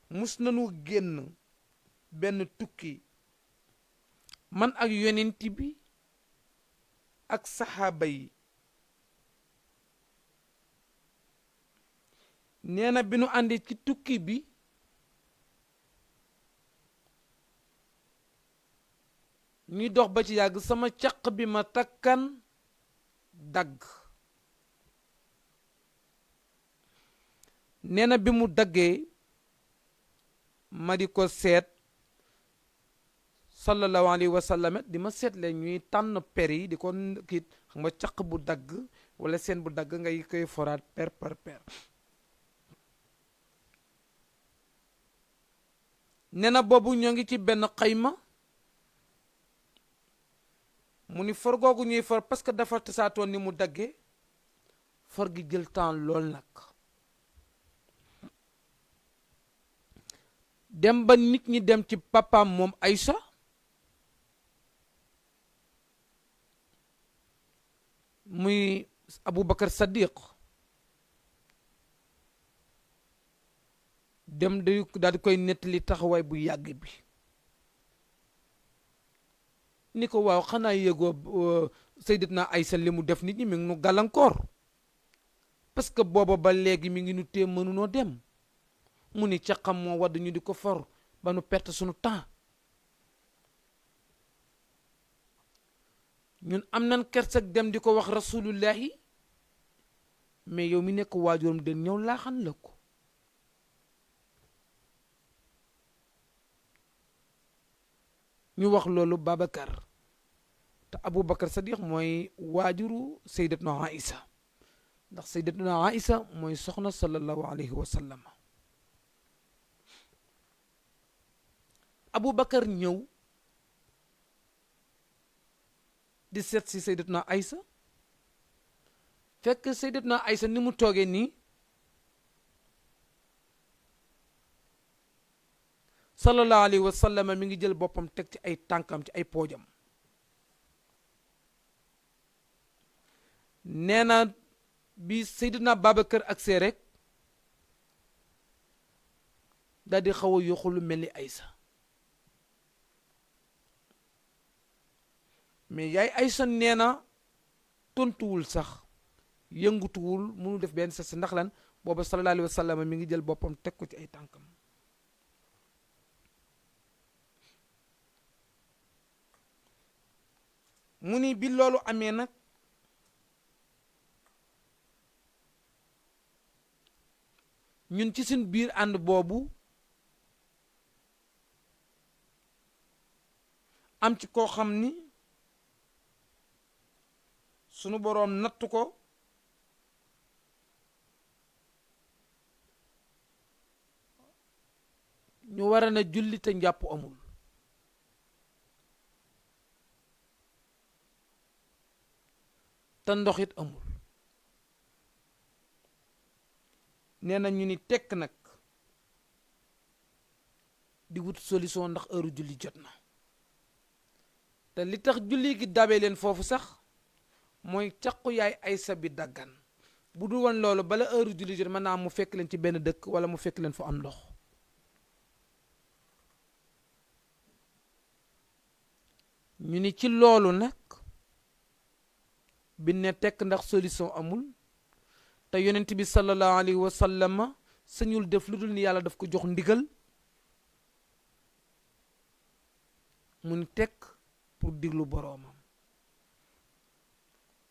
mus nañu génn benn tukki man ak yonent bi ak saxaaba yi. nee na bi nu àndi ci tukki bi ñuy dox ba ci yàgg sama caq bi ma takkan dagg. nee na bi mu daggee ma di ko seet sallallahu alayhi wa sallam di ma seetle ñuy tànn per yi di ko kiit, xam nga caq bu dagg wala seen bu dagg ngay koy foraat per par per. nee na boobu ñoo ngi ci benn xayma, mu ni for googu ñuy for parce que dafa tasaatoon ni mu daggee, for gi jël temps lool nag. dem ba nit ñi dem ci papaam moom Aysa muy Aboubacar Sadiq, dem daal di koy nettali taxawaay bu yàgg bi. ni ko waaw xanaa yëgoo Sayyidatuna Aysa li mu def nit ñi mi ngi nu gàllankoor, parce que booba ba léegi mi ngi nu tee mënunoo dem. mu ni ca xam moo wadd ñu di ko for ba nu perte sunu temps. ñun am nan kersak dem di ko wax rasulullahi, mais yow mi nekk waajuram den ñëw laaxan la ko. ñu wax loolu Babacar, te Aboubacar Sadiq mooy waajuru Sayyidatuna Aïsa, ndax Sayyidatuna Aïsa mooy soxna sallallahu alayhi wa sallam. Aboubacar ñëw di seet si Sayyidatuna Aysa fekk Sayyidatuna Aysa ni mu toogee nii sallallahu alayhi wa sallam mi ngi jël boppam teg ci ay tànkam ci ay poojam nee na bi Seydina Babacar ak see rek daal di xaw a yoxulu mel ni Aysa mais yaay Aysa nee na tontuwul sax yëngutuwul mënu def benn sa ndax lan booba sallallahu alayhi wa sallam mi ngi jël boppam teg ko ci ay tànkam mu ni bi loolu amee nag ñun ci suñ biir ànd boobu am ci koo xam ni sunu boroom nattu ko ñu war a na julli te njàpp amul te ndox it amul nee na ñu ni tekk nag di wut solution ndax heure julli jot na te li tax julli gi dabe leen foofu sax mooy caqu yaay Aysa bi daggan bu dul woon loolu bala heure julli jot mën naa mu fekk leen ci benn dëkk wala mu fekk leen fu am ndox ñu ni ci loolu nag bi ne tekk ndax solution amul te yonent bi sallallahu alayhi wa sallam sañul def lu dul ni yàlla daf ko jox ndigal mu ni tekk pour diglu boroomam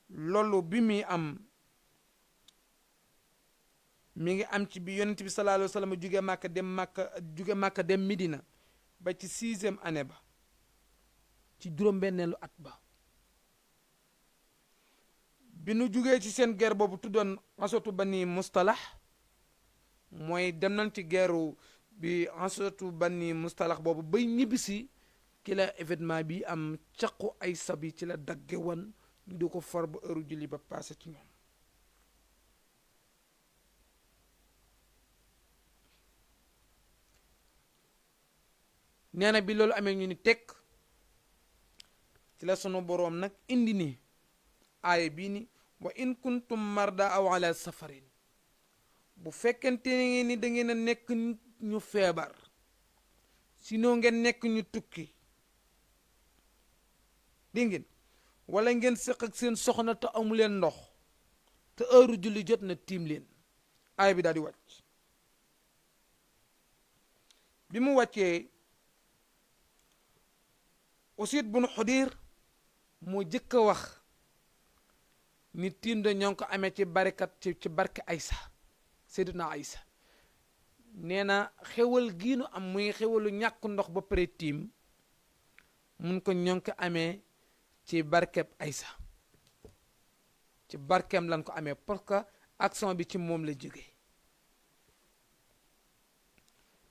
loolu bi muy am mi ngi am ci bi yonent bi sallallahu alayhi wa sallam jóge Màkka dem Medina ba ci 6e année ba ci juróom-benneelu at ba bi nu jugee ci seen guerre boobu tuddoon asatu bani mustalax mooy dem nañ ci guerre bi asatu bani mustalax boobu bay ñibbisi ki la événement bi am caqu Aysa bi ci la dagge woon ñu di ko for ba heure julli ba passé ci ñoom nee na bi loolu amee ñu ni tekk ci la sunu boroom nag indi ni aaya bii ni wa in kuntum marda aw ala safarin bu fekkente ni da ngeen a nekk ñu feebar sinon ngeen nekk ñu tukki di ngeen wala ngeen sëq ak seen soxna te amu leen ndox te heure julli jot na tiim leen aaya bi daal di wàcc bi mu wàccee Usayd bun Xudir moo jëkk a wax ni tiim da ñoo ngi ko amee ci barke Aysa Sayyidatuna Aysa nee na xewal giinu am muy xewalu ñàkk ndox ba pare tiim mun ko ñoo ngi ko amee ci barkeb Aysa ci barkeem lan ko amee parce que action bi ci moom la jóge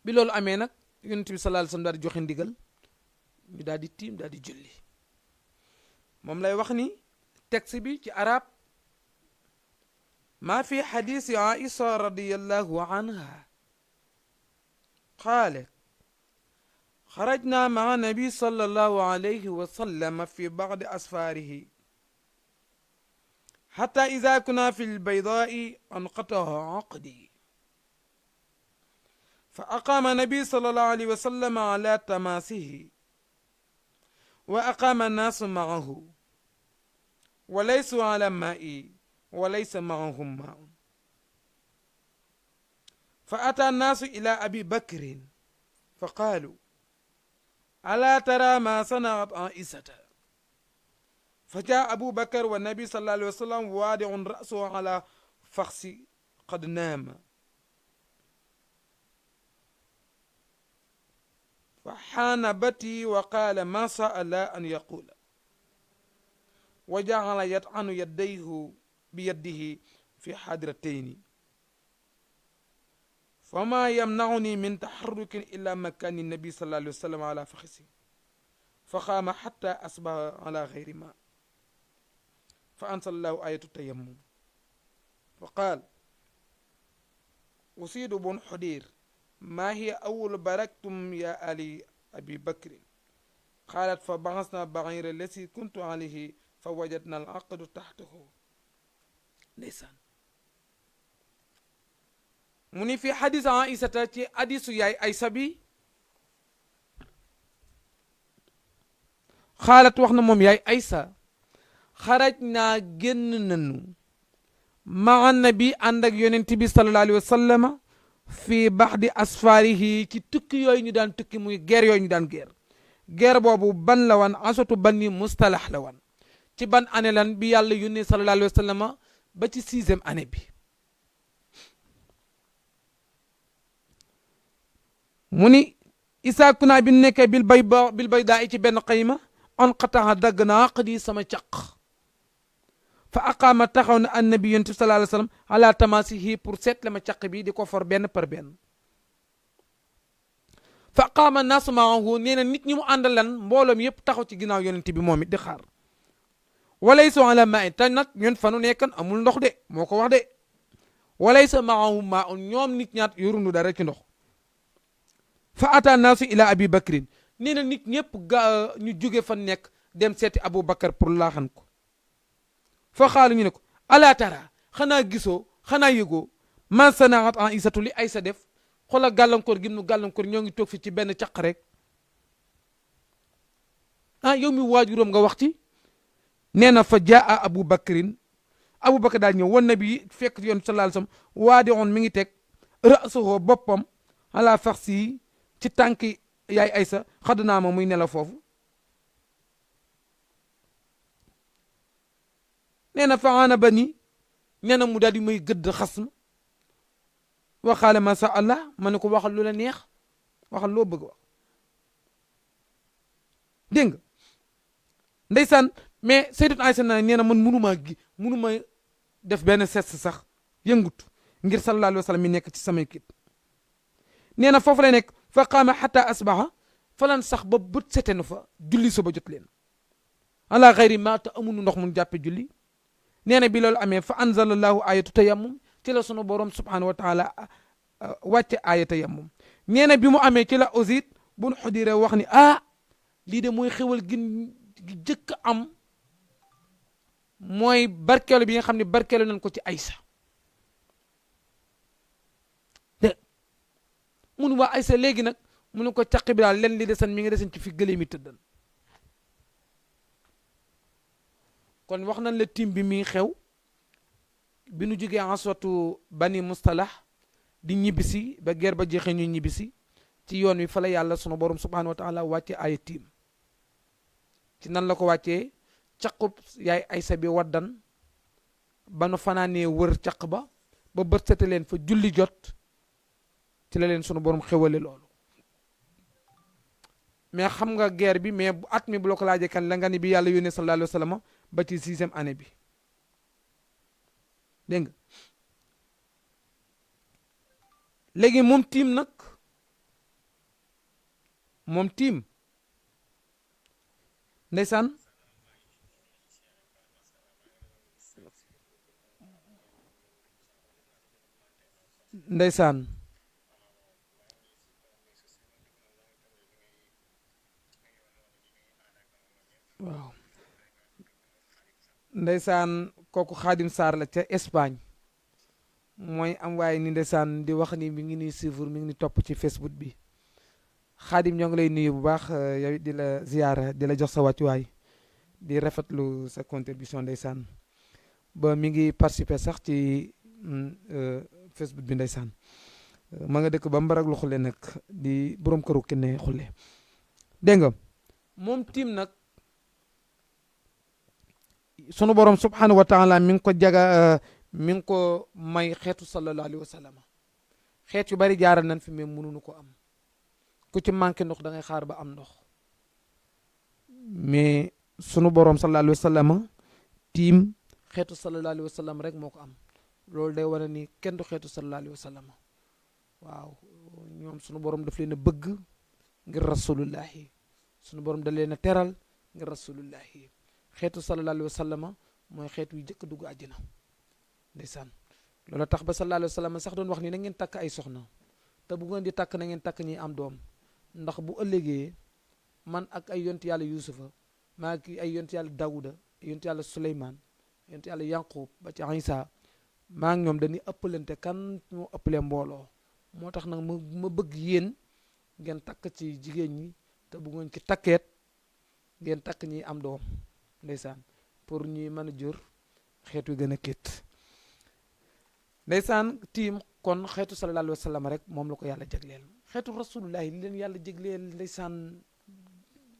bi loolu amee nag Yonent bi sallallahu alayhi wasallam daal di joxe ndigal ñu daal di tiim daal di julli moom lay wax ni texte bi ci arab ما في حديث عائشة رضي الله عنها قالت خرجنا مع النبي صلى الله عليه وسلم في بعض أسفاره حتى إذا كنا في البيضاء انقطع عقدي فأقام النبي صلى الله عليه وسلم على تماسه وأقام الناس معه وليسوا على ماء وليس معهم ماء فأتى الناس إلى أبي بكر فقالوا ألا ترى ما صنعت عائشة فجاء أبو بكر والنبي صلى الله عليه وسلم وادع رأسه على فخذ قد نام فحان بتي وقال ما شاء الله أن يقول وجعل يطعن يديه بيده في حادرتين fa ma yamnauni min taxarrukin illa makani nabi sallallahu alayhi wa sallam ala faxisi fa xaama xatta asbaha ala xayri ma fa ansalallahu ayatu tayammum fa qaal usiidu bun xudir ma hiya awwalu baraktum ya ali abi bakrin qaalat fa baxasna baxira lasi kuntu alayhi fa wajadna al aqdu taxtahu ndeysaan mu ni fi xadis Aysata ci hadisu yaay Aysa bi xaalat wax na moom yaay Aysa xaraj naa génn nanu maa nabi ànd ak yonent bi sallallahu alayhi wa sallama fii baxdi asfaarihi ci tukki yooyu ñu daan tukki muy guerre yooyu ñu daan guerre boobu ban la wan asatu bani mustalax la wan ci ban année lan bi yàlla yónnee sallallahu alayhi wa sallama ba ci 6e année bi mu ni isaa kunaa bi nekkee bil baydaa ci benn xayma on xataxa dagg naa xadi sama caq fa aqaama taxaw na annabi yonent bi sallallahu alayhi wa sallam ala tamasihi pour seetle ma caq bi di ko for benn par benn fa aqaama naasu maahu nee na nit ñi mu àndal lan mbooloom yëpp taxaw ci ginnaaw yonent bi moom it di xaar walaysa ala maa in te nag ñun fanu nekkan amul ndox de moo ko wax de walaysa maahu maa un ñoom nit ñaat yorundu dara ci ndox fa ata naasu ila abi bakrin nee na nit ñëpp ñu jóge fa nekk dem seeti abou bakar pour laaxan ko fa xaalu ñu ne ko ala tara xanaa gisoo xanaa yëgoo ma sanaat Aysatu li Aysa def xoolal gàllankoor gi nu gàllankoor ñoo ngi toog fi ci benn caq rek yow mi waajuram nga wax ci nee na fa jaa abou bakrin abou bakar daal ñëw wan na bi fekk yoon sallallahu alayhi wasallam waa di on mi ngi teg rasuhu boppam ala faxsi ci tànki yaay Aysa xadd naa ma muy nelaw foofu nee na faana ba ni nee na mu daal di may gëdd xas ma waxaale ma sa allah ma ne ko waxal lu la neex waxal loo bëgg wax dégg nga ndeysaan mais Sayyidat Aysa na nee na man mënumaa def benn geste sax yëngut ngir sallallahu alayhi wa sallam mi nekk ci samay kit nee na foofu lay nekk fa qaama xata asbaha falan sax ba bët sete nu fa julli suba jot leen ala xayri ma te amunu ndox mun jàppe julli nee na bi loolu amee fa anzalallahu ayatu tayammum ci la sunu borom subhanahu wa taala wàcce aaya tayammum nee na bi mu amee ci la Usayd bun Xudayr wax ni lii de mooy xewal gi jëkk am mooy barkeelu bi nga xam ne barkeelu nañ ko ci Aysa de mun waa Aysa léegi nag mu ne ko caq bi daal len li desan mi ngi desen ci fi gëlee mi tëddan kon wax nañ la tim bi mi xew bi nu jógee aswatu bani mustalax di ñibbisi ba guerre ba jeexee ñu ñibbisi ci yoon wi fa la yàlla sunu borom subhanahu wa taala wàcce ay tiim ci nan la ko wàccee caqub yaay Aysa bi waddan ba nu fanaanee wër caq ba bët sete leen fa julli jot ci la leen sunu borom xewale loolu mais xam nga guerre bi mais bu at mi bu la ko laajee kan la nga ni bi yàlla yónnee sallallahu alayhi wa sallam ba ci 6e année bi dégg nga léegi moom tiim nag moom tiim ndeysaan ndeysaan waaw ndeysaan kooku Xaadim Sarr la ca Espagne mooy am waaye ni ndeysaan di wax ni mi ngi nuy suivre mi ngi ni topp ci Facebook bi Xaadim ñoo ngi lay nuyu bu baax yow di la ziyaara di la jox sa wàccuwaay di rafetlu sa contribution ndeysaan ba mi ngi participer sax ci Facebook bi ndeysaan ma nga dëkk ba mbarag lu xulle nag di borom këru Kenne xulle dégg nga moom tiim nag sunu borom subhanahu wa taala mi ngi ko mi ngi ko may xeetu sallallahu alayhi wa sallam xeet yu bari jaaral nañ fi mais mënuñu ko am ku ci manqué ndox da ngay xaar ba am ndox mais sunu borom sallallahu alayhi wa sallam tiim xeetu sallallahu alayhi wa sallam rek moo ko am loolu day wane ni kenn du xeetu sallallahu alayhi wa sallam waaw ñoom sunu borom daf leen a bëgg ngir rasulullahi sunu borom da leen a teral ngir rasulullahi xeetu sallallahu alayhi wa sallama mooy xeet wi jëkk dugg àjjana ndeysaan loolu tax ba sallallahu alayhi wa sallam sax doon wax ni na ngeen takk ay soxna te bu ngeen di takk na ngeen takk ñi am doom ndax bu ëllëgee man ak ay yonti yàlla yusufa maa ak ay yonti yàlla dawuda yonti yàlla suleymaan yonti yàlla yanqub ba ci isa maa ngi ñoom dañuy ëppalante kan moo ëppalee mbooloo moo tax nag ma bëgg yéen ngeen takk ci jigéen ñi te bu ngeen ci takkeet ngeen takk ñi am doom ndeysaan pour ñuy mën a jur xeet wi gën a kéet ndeysaan tiim kon xeetu sallallahu alayhi wa sallam rek moom la ko yàlla jagleel xeetu rasulullahi li leen yàlla jagleel ndeysaan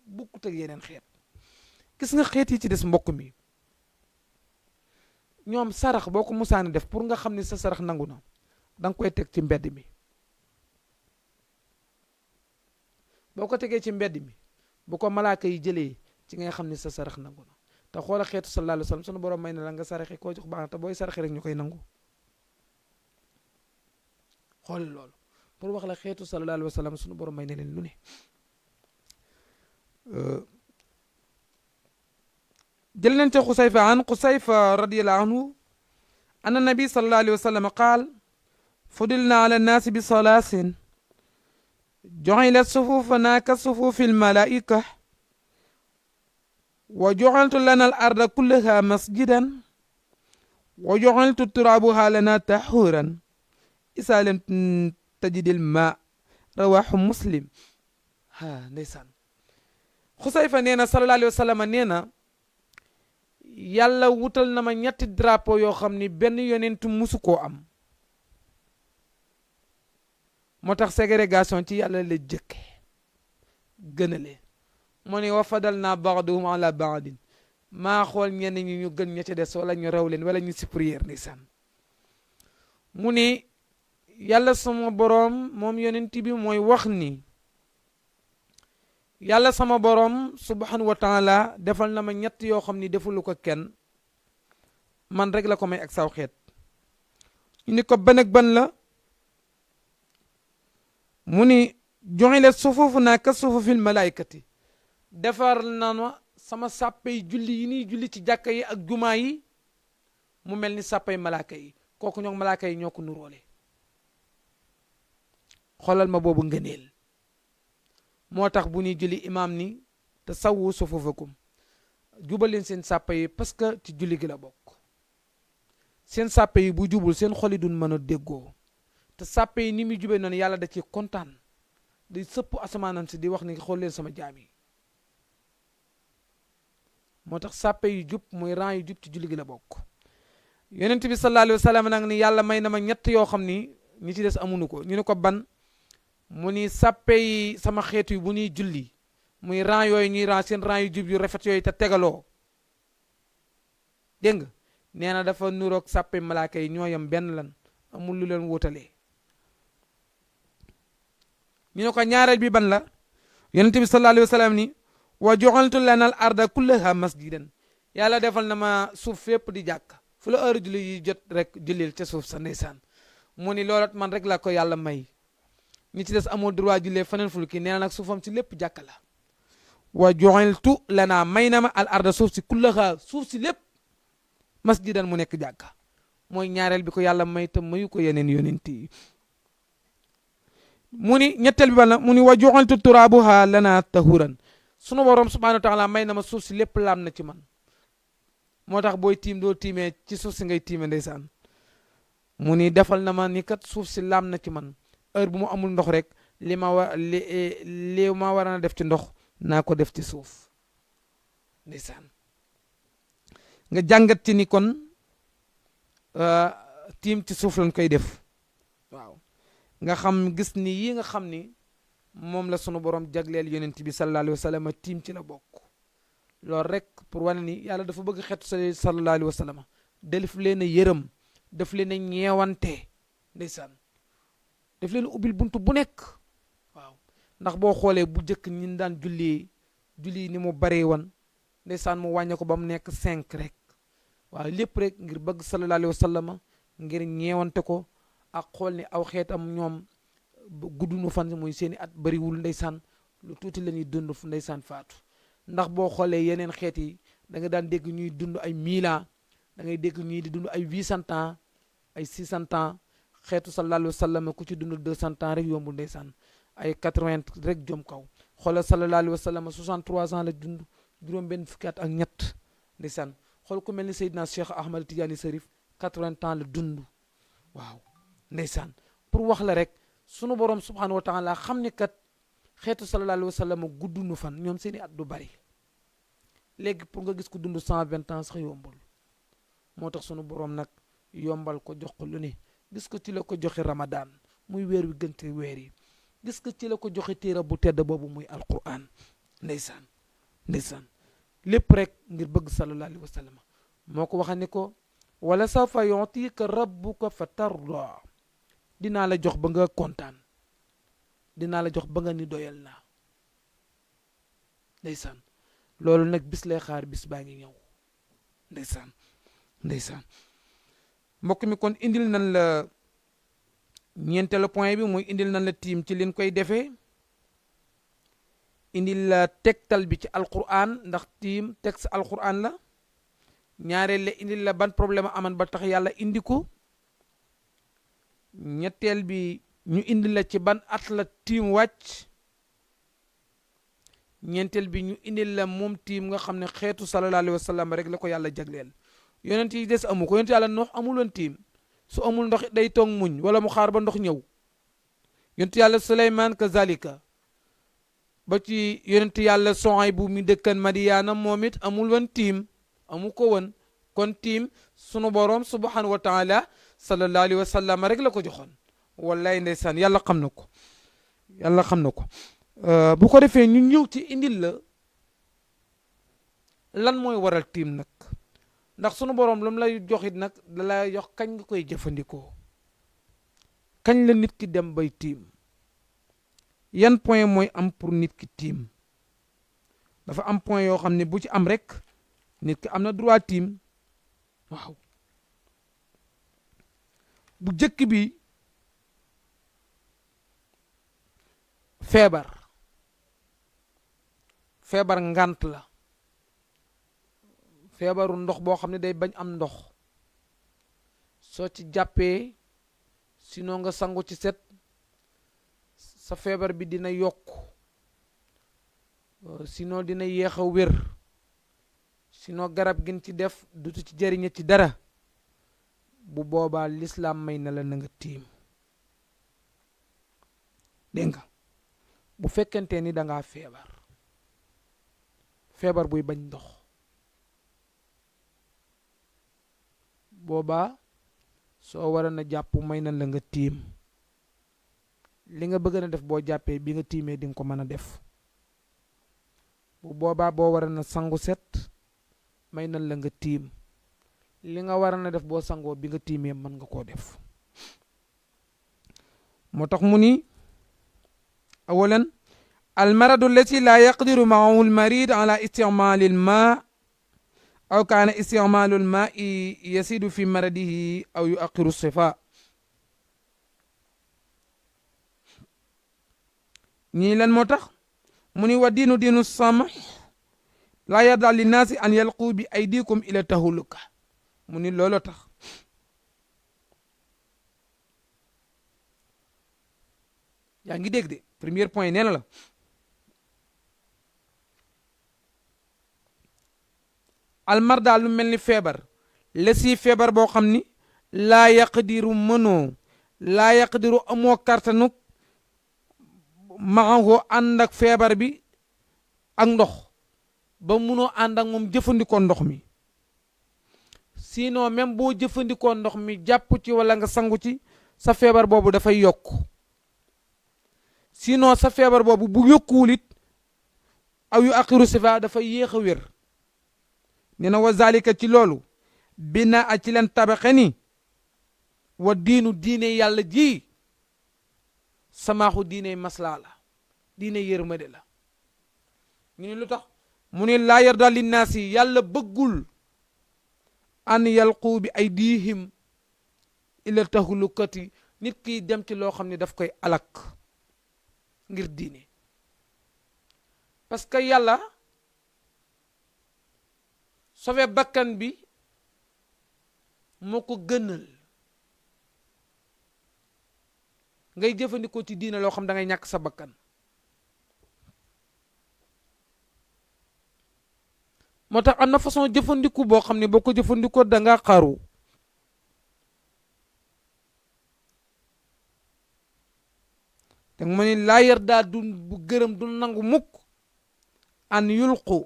bukkut ak yeneen xeet gis nga xeet yi ci des mbokk mi ñoom sarax boo ko musaani def pour nga xam ne sa sarax nangu na da nga koy teg ci mbedd mi boo ko tegee ci mbedd mi bu ko malaaka yi jëlee ci nga xam ne sa sarax nangu na te xoola xeetu sallallahu alayhi wa sallam sunu borom may na la nga saraxe koo jox baax na te booy saraxe rek ñu koy nangu xool loolu pour wax la xeetu sallallahu alayhi wa sallam sunu borom may na leen lu ne jël nañ ca xusayfa an xusayfa radiyallahu anhu anna nabi sallallahu alayhi wa sallam qaal fudilna ala nnaasi bi salaasin ju'ilat sufufana ka sufufi almalaika wa ju'iltu lana al arda kullaha masjidan wa ju'iltu turabuha lana tahuran isa lam tajidil ma rawahu muslim ha ndeysaan xusayfa nee na sallallahu alayhi wa sallam nee na yàlla wutal na ma ñetti drapeau yoo xam ni benn yonent musu koo am moo tax ségrégation ci yàlla la jëkke gënale moo ne wa fadal naa ba'dahum ala ba'din maa xool ñenn ñi ñu gën ña ca des wala ñu raw leen wala ñu supérieur ndeysaan mu ni yàlla sama boroom moom yonent bi mooy wax ni yàlla sama boroom subhanahu wa taala defal na ma ñett yoo xam ni defulu ko kenn man rek la ko may ak saw xeet ñu ni ko ban ak ban la mu ni ju'ilat sufufuna ka sufufil malaikati defar na ma sama sàppay julli yi nii julli ci jàkka yi ak jumaa yi mu mel ni sàppay malaaka yi kooku ñoom malaaka yi ñoo ko nuróole xoolal ma boobu ngëneel moo tax bu ñuy julli imaam ni te sawwu sufufakum jubal leen seen sàppa yi parce que ci julli gi la bokk seen sàppa yi bu jubul seen xoli duñ mën a déggoo te sàppa yi ni muy jubee noonu yàlla da ci kontaan di sëpp asamaanam si di wax ni xool leen sama jaam yi moo tax sàppa yi jub muy rang yu jub ci julli gi la bokk yonent bi sallallahu alayhi wa sallam nag ni yàlla may na ma ñett yoo xam ni ñi ci des amuñu ko ñu ne ko ban mu ni sàppe yi sama xeetu yi bu ñuy julli muy rang yooyu ñuy rang seen rang yu jub yu rafet yooyu te tegaloo dégg nga nee na dafa nuroog sàppe malaaka yi ñoo yam benn lan amul lu leen wóotalee ñu ne ko ñaareel bi ban la yonent bi sallallahu alayhi wa sallam ni wa ju'iltu lana al arda kullaha masjidan yàlla defal na ma suuf fépp di jàkk fu la heure julli yi jot rek jullil ca suuf sa ndeysaan mu ni loolat man rek la ko yàlla may ñi ci des amoo droit jullee faneen ful kii nee na nag suufam si lépp jàkka la wa ju'iltu lana may na ma al arda suuf si kullaha suuf si lépp masjidan mu nekk jàkka mooy ñaareel bi ko yàlla may te mayu ko yeneen yonent yi mu ni ñetteel bi bala mu ni wa ju'iltu turabuha lana tahuran sunu borom subhanahu wa taala may na ma suuf si lépp laam na ci man moo tax booy tiim doo tiimee ci suuf si ngay tiime ndeysaan mu ni defal na ma ni kat suuf si laam na ci man heure bu mu amul ndox rek li ma war a def ci ndox naa ko def ci suuf ndeysaan nga jàngat ci ni kon tiim ci suuf lañ koy def waaw nga xam gis ni yi nga xam ni moom la sunu borom jagleel yonent bi sallallahu alayhi wa sallam tiim ci la bokk loolu rek pour wane ni yàlla dafa bëgg xeetu sallallahu alayhi wa sallam def leen a yërëm daf leen a ñeewante ndeysaan daf leen ubbil buntu bu nekk waaw ndax boo xoolee bu njëkk ñin daan julli ni mu baree woon ndeysaan mu wàññe ko ba mu nekk 5 rek waaw lépp rek ngir bëgg sallallahu alayhi wa sallam ngir ñeewante ko ak xool ni aw xeetam ñoom gudd nu fan muy seeni at bariwul ndeysaan lu tuuti la ñuy dund fu ndeysaan faatu ndax boo xoolee yeneen xeet yi da nga daan dégg ñuy dund ay 1000 ans da ngay dégg ñii di dund ay 800 ans ay 600 ans xeetu sallallahu alayhi wa sallam ku ci dund 200 ans rek yombul ndeysaan ay 80 rek jom kaw xoolal sallallahu alayhi wa sallam 63 ans la dund juróom benn fukki at ak ñett ndeysaan xool ku mel ni Seydina Cheikh Ahmad Tidiane Serif 80 ans la dund waaw ndeysaan pour wax la rek sunu borom subhanahu wa taala xam ni kat xeetu sallallahu alayhi wa sallam gudd nu fan ñoom seeni at du bari léegi pour nga gis ko dund 120 ans sax yombul moo tax sunu borom nag yombal ko jox ko lu ne gis ko ci la ko joxe Ramadan muy weer wi gënte weer yi gis ko ci la ko joxe téere bu tedd boobu muy alquran ndeysaan ndeysaan lépp rek ngir bëgg sallallahu alayhi wa sallam moo ko waxa ni ko wala sawfa yu'tika rabbuka fa tarda dinaa la jox ba nga kontaan dinaa la jox ba nga ni doyal naa ndeysaan loolu nag bis lay xaar bis baa ngi ñëw ndeysaan ndeysaan mbokk mi kon indil nañ la ñeenteelu point bi muy indil nañ la tiim ci liñ koy defee indil la tegtal bi ci alquran ndax tiim texte alquran la ñaareel la indil la ban problème aman ba tax yàlla indi ko ñetteel bi ñu indil la ci ban at la tiim wàcc ñeenteel bi ñu indil la moom tiim nga xam ne xeetu sallallahu alayhi wa sallam rek la ko yàlla jagleel yonent yi des amu ko yonent yàlla ndox amuloon tiim su amul ndox day toog muñ wala mu xaar ba ndox ñëw yonent yàlla Suleymaan kazalika ba ci yonent yàlla Suhayb bu mi dëkkan Madiyaana moom it amul woon tiim amu ko woon kon tiim sunu borom subhanahu wa taala sallallahu alayhi wa sallam rek la ko joxoon wallaay ndeysaan yàlla xam na ko yàlla xam na ko bu ko defee ñu ñëw ci indil la lan mooy waral tiim nag ndax sunu borom lam lay joxit nag da lay jox kañ nga koy jëfandikoo kañ la nit ki dem bay tiim yan point mooy am pour nit ki tiim dafa am point yoo xam ne bu ci am rek nit ki am na droit tiim waaw bu jëkk bi feebar ngant la feebaru ndox boo xam ne day bañ am ndox soo ci jàppee sinon nga sangu ci set sa feebar bi dina yokk sinon dina yéex a wér sinon garab gin ci def dutu ci jëriñe ci dara bu boobaa lislaam may na la na nga tiim dégg nga bu fekkente ni dangaa feebar buy bañ ndox boobaa soo waroon a jàpp may na la nga tiim li nga bëgg na def boo jàppee bi nga tiimee di nga ko mën a def bu boobaa boo waroon a sangu set may na la nga tiim li nga waroon a def boo sangoo bi nga tiimee mën nga koo def moo tax mu ni awalan almaradu allati la yaqdiru maahu almarid ala isticmaali alma aw kaana isticmaalu almaai yasidu fi maradihi aw yuaqiru sifa ñii lan moo tax mu ni wa diinu diinu samax laa yarda linnaasi an yalqu bi aydikum ila tahuluka mu ni looloo tax yaa ngi dégg de premier point nee na la almar daal lu mel ni feebar la si feebar boo xam ni laa yaqdiru mënoo laa yaqdiru amoo kartanuk maxankoo ànd ak feebar bi ak ndox ba munoo ànd ak moom jëfandikoo ndox mi sinon même boo jëfandikoo ndox mi jàpp ci wala nga sangu ci sa feebar boobu dafay yokk sinon sa feebar boobu bu yokkuwul it aw yu aqiru sifa dafay yéex a wér nee na wa zalika ci loolu bina a ci leen tabaxe ni wa diinu diine yàlla ji samaaxu diine maslaa la diine yërmande la ñu ne lu tax mu ne laa yarda linnaasi yàlla bëggul an yalqu bi aydihim ila tahlukati nit ki dem ci loo xam ne daf koy alak ngir diine parce que yàlla sauver bakkan bi moo ko gënal ngay jëfandikoo ci diine loo xam da ngay ñàkk sa bakkan moo tax am na façon jëfandiku boo xam ne boo ko jëfandikoo da nga xaru te mu ne laa yar daa du bu gërëm du nangu mukk an yulqu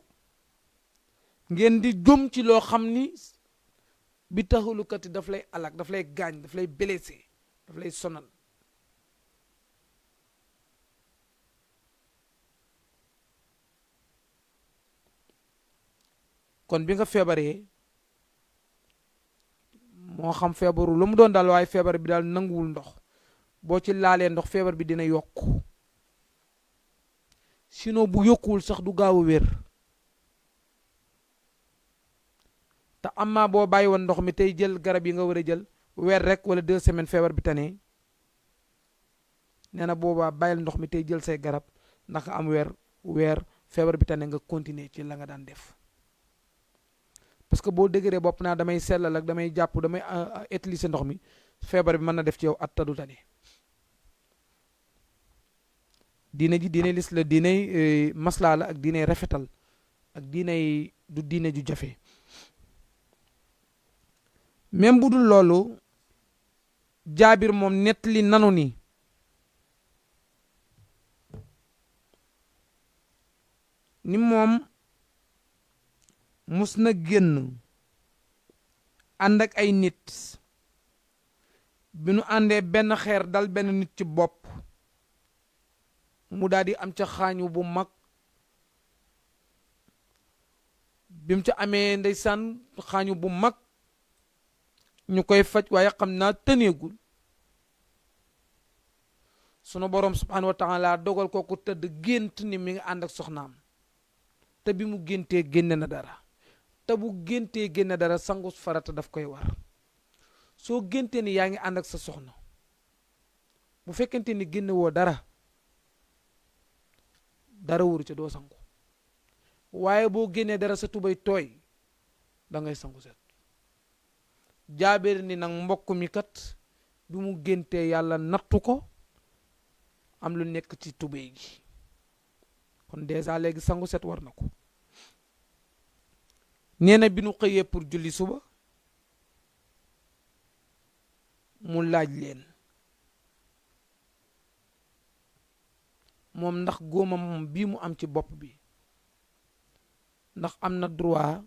ngeen di jëm ci loo xam ni bi taxulukati daf lay alak daf lay gaañ daf lay blessé daf lay sonal kon bi nga feebaree moo xam feebaru lu mu doon daal waaye feebar bi daal nanguwul ndox boo ci laalee ndox feebar bi dina yokk sinon bu yokkuwul sax du gaaw a wér te amma boo bàyyi woon ndox mi tey jël garab yi nga war a jël weer rek wala 2 semaines feebar bi tane nee na boobaa bàyyil ndox mi tey jël say garab ndax nga am weer feebar bi tane nga continuer ci la nga daan def parce que boo dëgëree bopp naa damay sellal ak damay jàpp damay utiliser ndox mi feebar bi mën na def ci yow at tadu tane diine ji diine lis la diiney maslaa la ak diiney rafetal ak diiney du diine ju jafe même bu dul loolu jaabir moom nettali nanu ni moom mus na génn ànd ak ay nit bi nu àndee benn xeer dal benn nit ci bopp mu daal di am ca xaañu bu mag bi mu ca amee ndeysaan xaañu bu mag ñu koy faj waaye xam naa tëneegul sunu boroom subhanahu wa taala dogal kooku tëdd gént ni mi ngi ànd ak soxnaam te bi mu géntee génne na dara te bu géntee génne dara sangu farata daf koy war soo géntee ni yaa ngi ànd ak sa soxna bu fekkente ni génne woo dara wóoru ca doo sangu waaye boo génnee dara sa tubay tooy da ngay sangu set jaabir ni nag mbokk mi kat bi mu géntee yàlla nattu ko am lu nekk ci tubay gi kon déjà léegi sangu set war na ko nee na bi nu xëyee pour julli suba mu laaj leen moom ndax góomam bii mu am ci bopp bi ndax am na droit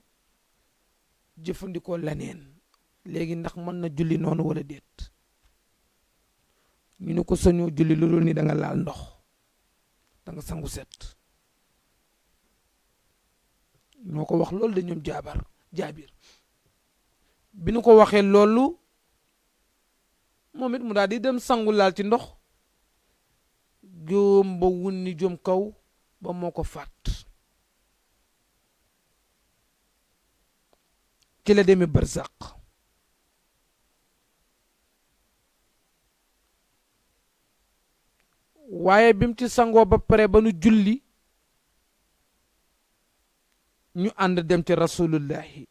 jëfandikoo leneen léegi ndax mën na julli noonu wala déet ñu ne ko sañoo julli lu dul ni da nga laal ndox da nga sangu set ñoo ko wax loolu de ñoom jaabir bi nu ko waxee loolu moom it mu daal di dem sangu laal ci ndox jóom ba wunni jóom kaw ba moo ko fàtt ci la demee barsàq waaye bi mu ci sangoo ba pare ba nu julli ñu ànd dem ci rasulullahi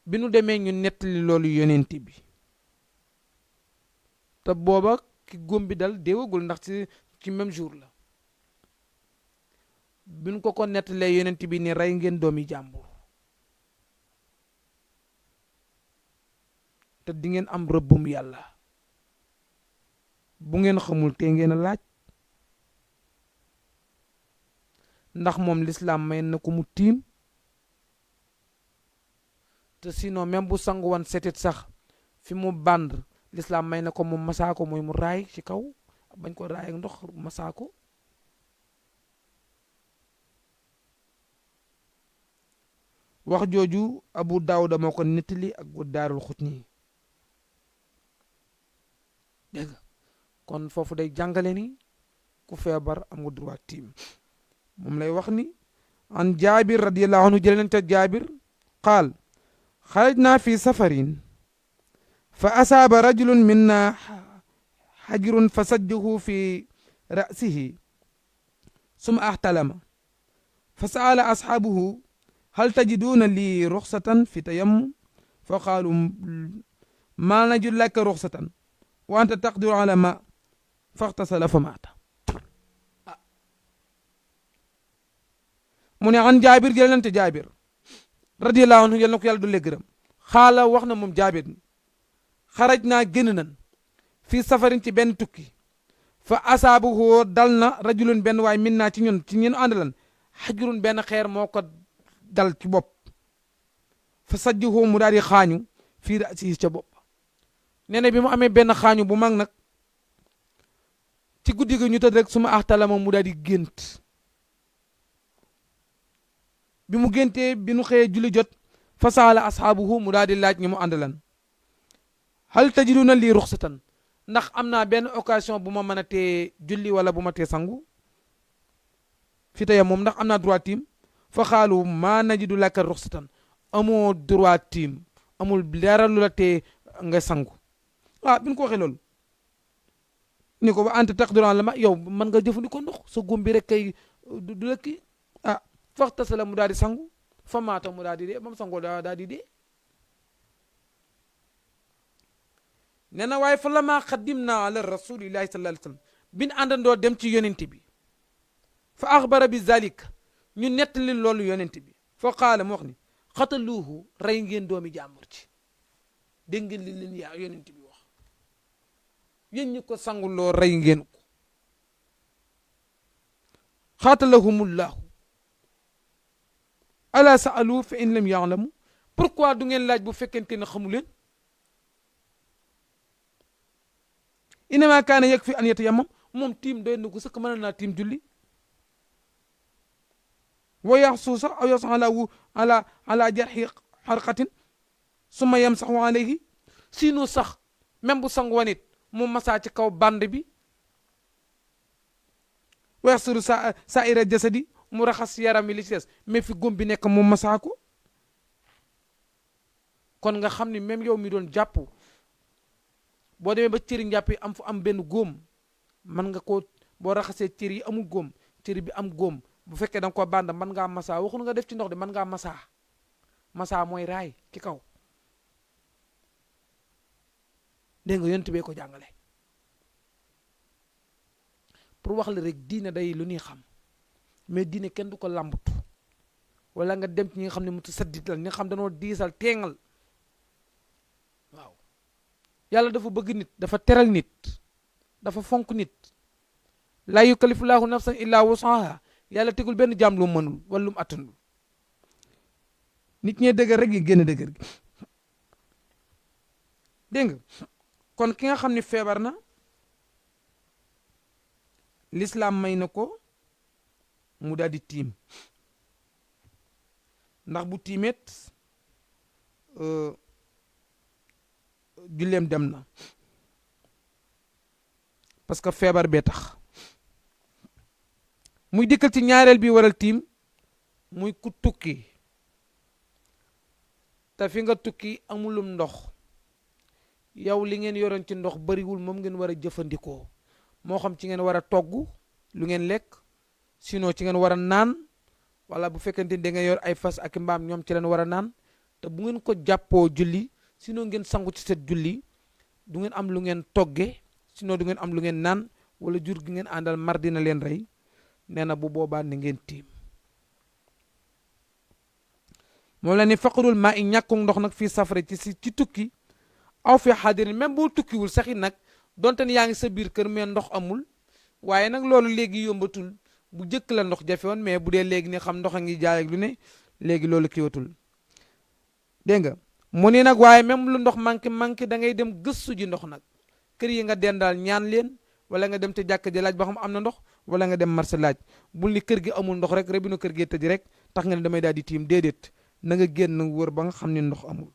bi nu demee ñu nettali loolu yonent bi te booba ki góom bi dal déewagul ndax ci même jour la bi nu ko nettalee yonent bi ni rey ngeen doomi jàmbur te di ngeen am rëbbum yàlla bu ngeen xamul te ngeen a laaj ndax moom lislaam may na ko mu tiim te sinon même bu sangu wan setit sax fi mu bànd lislaam may na ko mu masaako mooy mu raay ci kaw bañ ko raay ak ndox masaako wax jooju Abu Daawuda moo ko nettali ak bu Daarul Xutni dégg nga kon foofu day jàngale ni ku feebar am nga droit tiim moom lay wax ni an jaabir radiyallahu anhu jëlee nañ ca jaabir qaal xarajna fi safarin fa asaaba rajulun minna xajrun fa sajjahu fi ra'sihi summa ahtalama fa saala ashaabuhu hal tajiduuna lii ruxsatan fi tayammum fa qaalu maa najid laka ruxsatan wa anta taqdiru ala ma faxtasala fa maata. mu ne an jaabir jëlante jaabir radiyallahu anhu yal na ko yàlla dolli gërëm xaala wax na moom jaabir xaraj naa génn nan fii safarin ci benn tukki fa asaabuhu dal na rajulun benn waay min naa ci ñun àndalan xajurun benn xeer moo ko dal ci bopp fa sajjuhu mu daal di xaañu fii ra'sihi ca bopp. nee na bi mu amee benn xaañu bu mag nag ci guddi gi ñu tëdd rek suma axtalama mu daal di gént. bi mu géntee bi nu xëyee julli jot fa saala ashaabuhu mu daal di laaj ñi mu àndalan hal tajiduna lii ruxsatan ndax am naa benn occasion bu ma mën a tee julli wala bu ma tee sangu fi tey moom ndax am naa droit tiim fa xaalu maa najidu laka ruxsatan amoo droit tiim amul dara lu la tee nga sangu. bi ñu ko waxee loolu ni ko ba anta taqdiru la ma yow mën nga jëfandikoo ndox sa góom bi rek kay du la kii faxtasala mu daal di sangu fa maata mu daal di dee ba mu sangoo daal di dee. nee na waaye fa lama xaddim naa ala rasulillahi sallallahu alayhi wasallam bin àndandoo dem ci yonent bi fa axbara bi zalik ñu nettali loolu yonent bi fa qaala mu wax ni xataluuhu rey ngeen doomi jàmbur ci dégg ngeen li leen yaa yonent bi wax yéen ñi ko sanguloo rey ngeen ko xaatalahumullahu ala saalu fa in lam yaalamu pourquoi du ngeen laaj bu fekkente ne xamu leen inama kaana yakfi an yatayammam moom tiim doy na ko sëkk mën naa tiim julli wa yaxsu sax aw yaxsu ala jarxi xarqatin summa yamsaxu alayhi sinon sax même bu sang wanit mu masaa ci kaw band bi wa yaxsuru saa'ira jasadi mu raxas yaram yi li ci des mais fi góom bi nekk mu masaa ko kon nga xam ni même yow mi doon jàpp boo demee ba cëri njàpp yi am fu am benn góom man nga ko boo raxasee cër yi amul góom cër bi am góom bu fekkee da nga ko bànd mën ngaa masaa waxul nga def ci ndox de mën ngaa masaa mooy raay ci kaw dégg nga yonent bee ko jàngale pour wax la rek diine day lu ñuy xam mais diine kenn du ko làmbatu wala nga dem ci ñi nga xam ne mutasaddid la ñi nga xam dañoo diisal teengal waaw yàlla dafa bëgg nit dafa teral nit dafa fonk nit laa yukallifullahu nafsan illa wusaha yàlla tegul benn jaam lu mënul wala lu mu attanul nit ñee dëgër rek yi génn dëgër gi dégg nga kon ki nga xam ne feebar na l'islam may na ko mu daal di tiim ndax bu tiimeet julleem dem na parce que feebar bee tax muy dikkal ci ñaareel bi waral tiim muy ku tukki te fi nga tukki amulum ndox yow li ngeen yoroon ci ndox bariwul moom ngeen war a jëfandikoo moo xam ci ngeen war a togg lu ngeen lekk sinon ci ngeen war a naan wala bu fekkente ni da ngeen yor ay fas ak mbaam ñoom ci leen war a naan te bu ngeen ko jàppoo julli sinon ngeen sangu ci set julli du ngeen am lu ngeen togge sinon du ngeen am lu ngeen naan wala jur gi ngeen àndal mar dina leen rey nee na bu boobaa ni ngeen tiim moom la ni faqarul maa i ñàkkug ndox nag fii safara ci tukki aw fi xaadirin même boo tukkiwul saxi nag donte ne yaa ngi sa biir kër mais ndox amul waaye nag loolu léegi yombatul bu jëkk la ndox jafe woon mais bu dee léegi ni xam ndox a ngi jaay ak lu ne léegi loolu kiiwatul dégg nga mu ni nag waaye même lu ndox manqué da ngay dem gëstu ji ndox nag kër yi nga dendaal ñaan leen wala nga dem te jàkk ji laaj ba xam am na ndox wala nga dem marché laaj bul ni kër gi amul ndox rek robinet kër gi tëj rek tax nga ne damay daal di tiim déedéet na nga génn wër ba nga xam ne ndox amul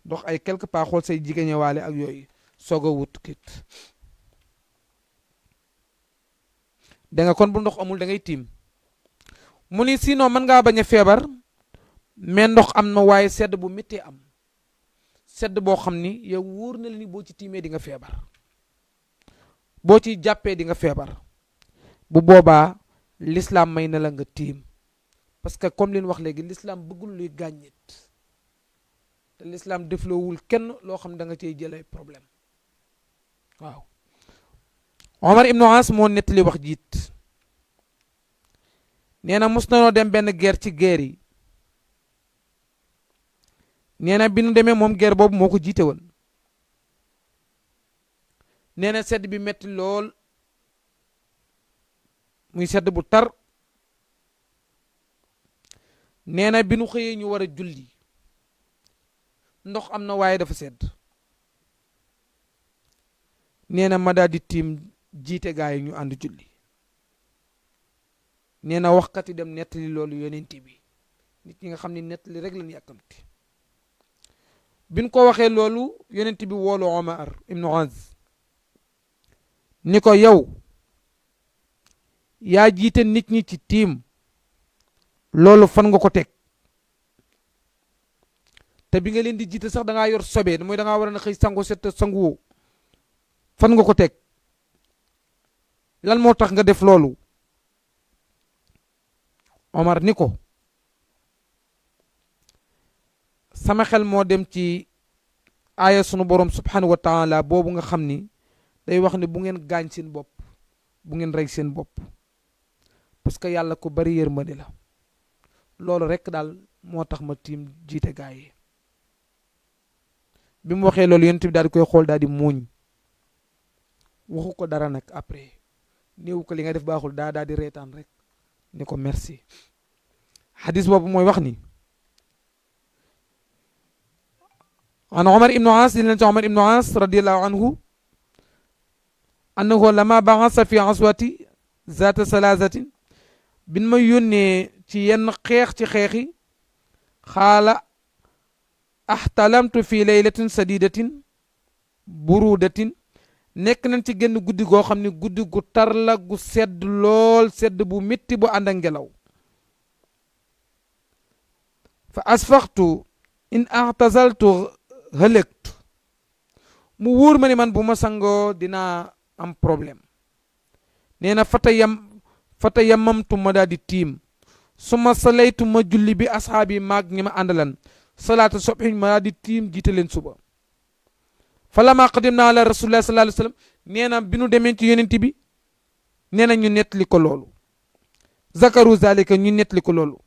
ndox ay quelque part xool say jigéen waale ak yooyu soog a wut kit da nga kon bu ndox amul da ngay tiim mu ni sinon mën ngaa bañ a feebar mais ndox am na waaye sedd bu méttee am sedd boo xam ni yow wóor na la ni boo ci tiimee di nga feebar boo ci jàppee di nga feebar. bu boobaa l'islam may na la nga tiim parce que comme li ñu wax léegi l'islam bëggul luy gàññit te l'islam defloowul kenn loo xam da nga cey jëlee problème waaw. Omar ibnu As moo nettali wax jiit nee na mos nanoo dem benn guerre ci guerre yi nee na bi nu demee moom guerre boobu moo ko jiite woon nee na sedd bi metti lool muy sedd bu tar nee na bi nu xëyee ñu war a julli ndox am na waaye dafa sedd nee na ma daal di tiim jiite gaa yi ñu ànd julli nee na waxkat yi dem nettali loolu yonent bi nit ñi nga xam ne nettali rek lañu yàkkamti biñ ko waxee loolu yonent bi woolu Omar ibnu Az ni ko yow yaa jiite nit ñi ci tiim loolu fan nga ko teg te bi nga leen di jiite sax da ngaa yor sobe mooy da ngaa war a xëy sangu set sanguwoo fan nga ko teg lan moo tax nga def loolu Omar ni ko sama xel moo dem ci aaya sunu borom subhanahu wa taala boobu nga xam ni day wax ne bu ngeen gaañ seen bopp bu ngeen rey seen bopp parce que yàlla ko bari yërmande la loolu rekk daal moo tax ma tiim jiite gaa yi bi mu waxee loolu yonent bi daal di koy xool daal di muuñ waxu ko dara nag après néew ko li nga def baaxul daal di reetaan rek ni ko merci. xadis boobu mooy wax ni an Omar ibnu As di leen ci Omar ibnu As radiallahu anhu annahu lama baxasa fi aswati zata salasatin bin ma yónnee ci yenn xeex ci xeexi xaala axtalamtu fi laylatin sadidatin burudatin nekk nañ ci genn guddi goo xam ne guddi gu tar la gu sedd lool sedd bu métti bu ànd ak ngelaw fa asfaxtu in axtasaltu hëlëgtu mu wóor ma ne man bu ma sangoo dinaa am problème nee na fata yamamtu ma daal di tiim su ma salaytu ma julli bi asxaabi maag ñi ma àndalan salaata sobhi ma daal di tiim jiite leen suba fa lama qadimna ala rasulillah sallallahu alayhi wa sallam nee na bi nu demee ci yonent bi nee na ñu nettali ko loolu zakaru zalika ñu nettali ko loolu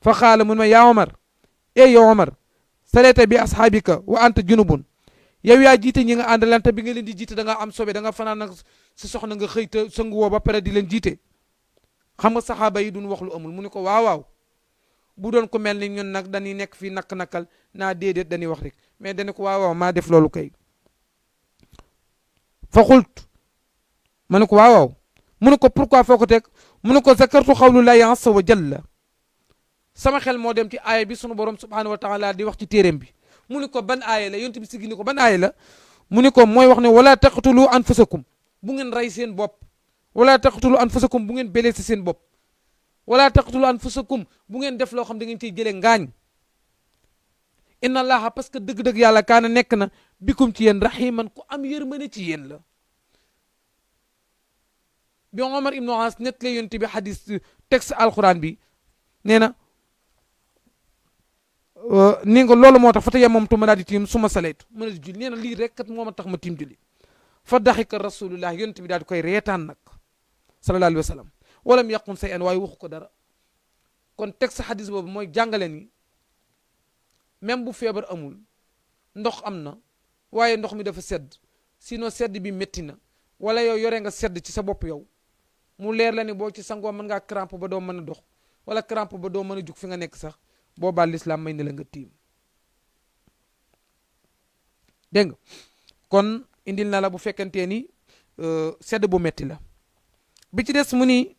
fa xaala mun ma yaa Omar yow Omar salayta bi asxaabika wa anta junubun yow yaa jiite ñi nga àndalante bi nga leen di jiite da nga am sobe da nga fanaan nag sa soxna nga xëy te sangu woo ba pare di leen jiite xam nga saxaaba yi duñ wax lu amul mu ne ko waaw waaw bu doon ko mel ni ñun nag dañuy nekk fii nakk-nakkal naa déedéet dañuy wax rek mais dañu ko waaw waaw maa def loolu kay fa xult ma ne ko waaw waaw mu ne ko pourquoi foo ko teg mu ne ko zakartu xawlullahi azza wa jalla sama xel moo dem ci aaya bi sunu borom subhanahu wa taala di wax ci téeréem bi mu ne ko ban aaya la yonent bi sigi ni ko ban aaya la mu ne ko mooy wax ne wala taqtulu anfusakum bu ngeen rey seen bopp wala taqtulu anfusakum bu ngeen blessé seen bopp wala taqtulu anfusakum bu ngeen def loo xam da ngeen ciy jëlee ngaañ inna allaha parce que dëgg-dëgg yàlla kaana nekk na bikum ci yéen rahiman ku am yërmande ci yéen la bi Omar ibnu As net la yonent bi xadis texte alquran bi nee na ni nga loolu moo tax fa tey moom tu ma daal di tiim su ma salaytu ma daal di julli nee na lii rek kat moo ma tax ma tiim julli fa daxika rasulullah yonent bi daal di koy reetaan nag sallallahu alayhi wa sallam walam yaqun say an waaye waxu ko dara kon texte xadis boobu mooy jàngale ni même bu feebar amul ndox am na waaye ndox mi dafa sedd sinon sedd bi métti na wala yow yore nga sedd ci sa bopp yow mu leer la ni boo ci sangoo mën ngaa crampe ba doo mën a dox wala crampe ba doo mën a jug fi nga nekk sax boobaa lislaam may na la nga tiim dégg nga kon indil na la bu fekkentee ni sedd bu metti la bi ci des mu ni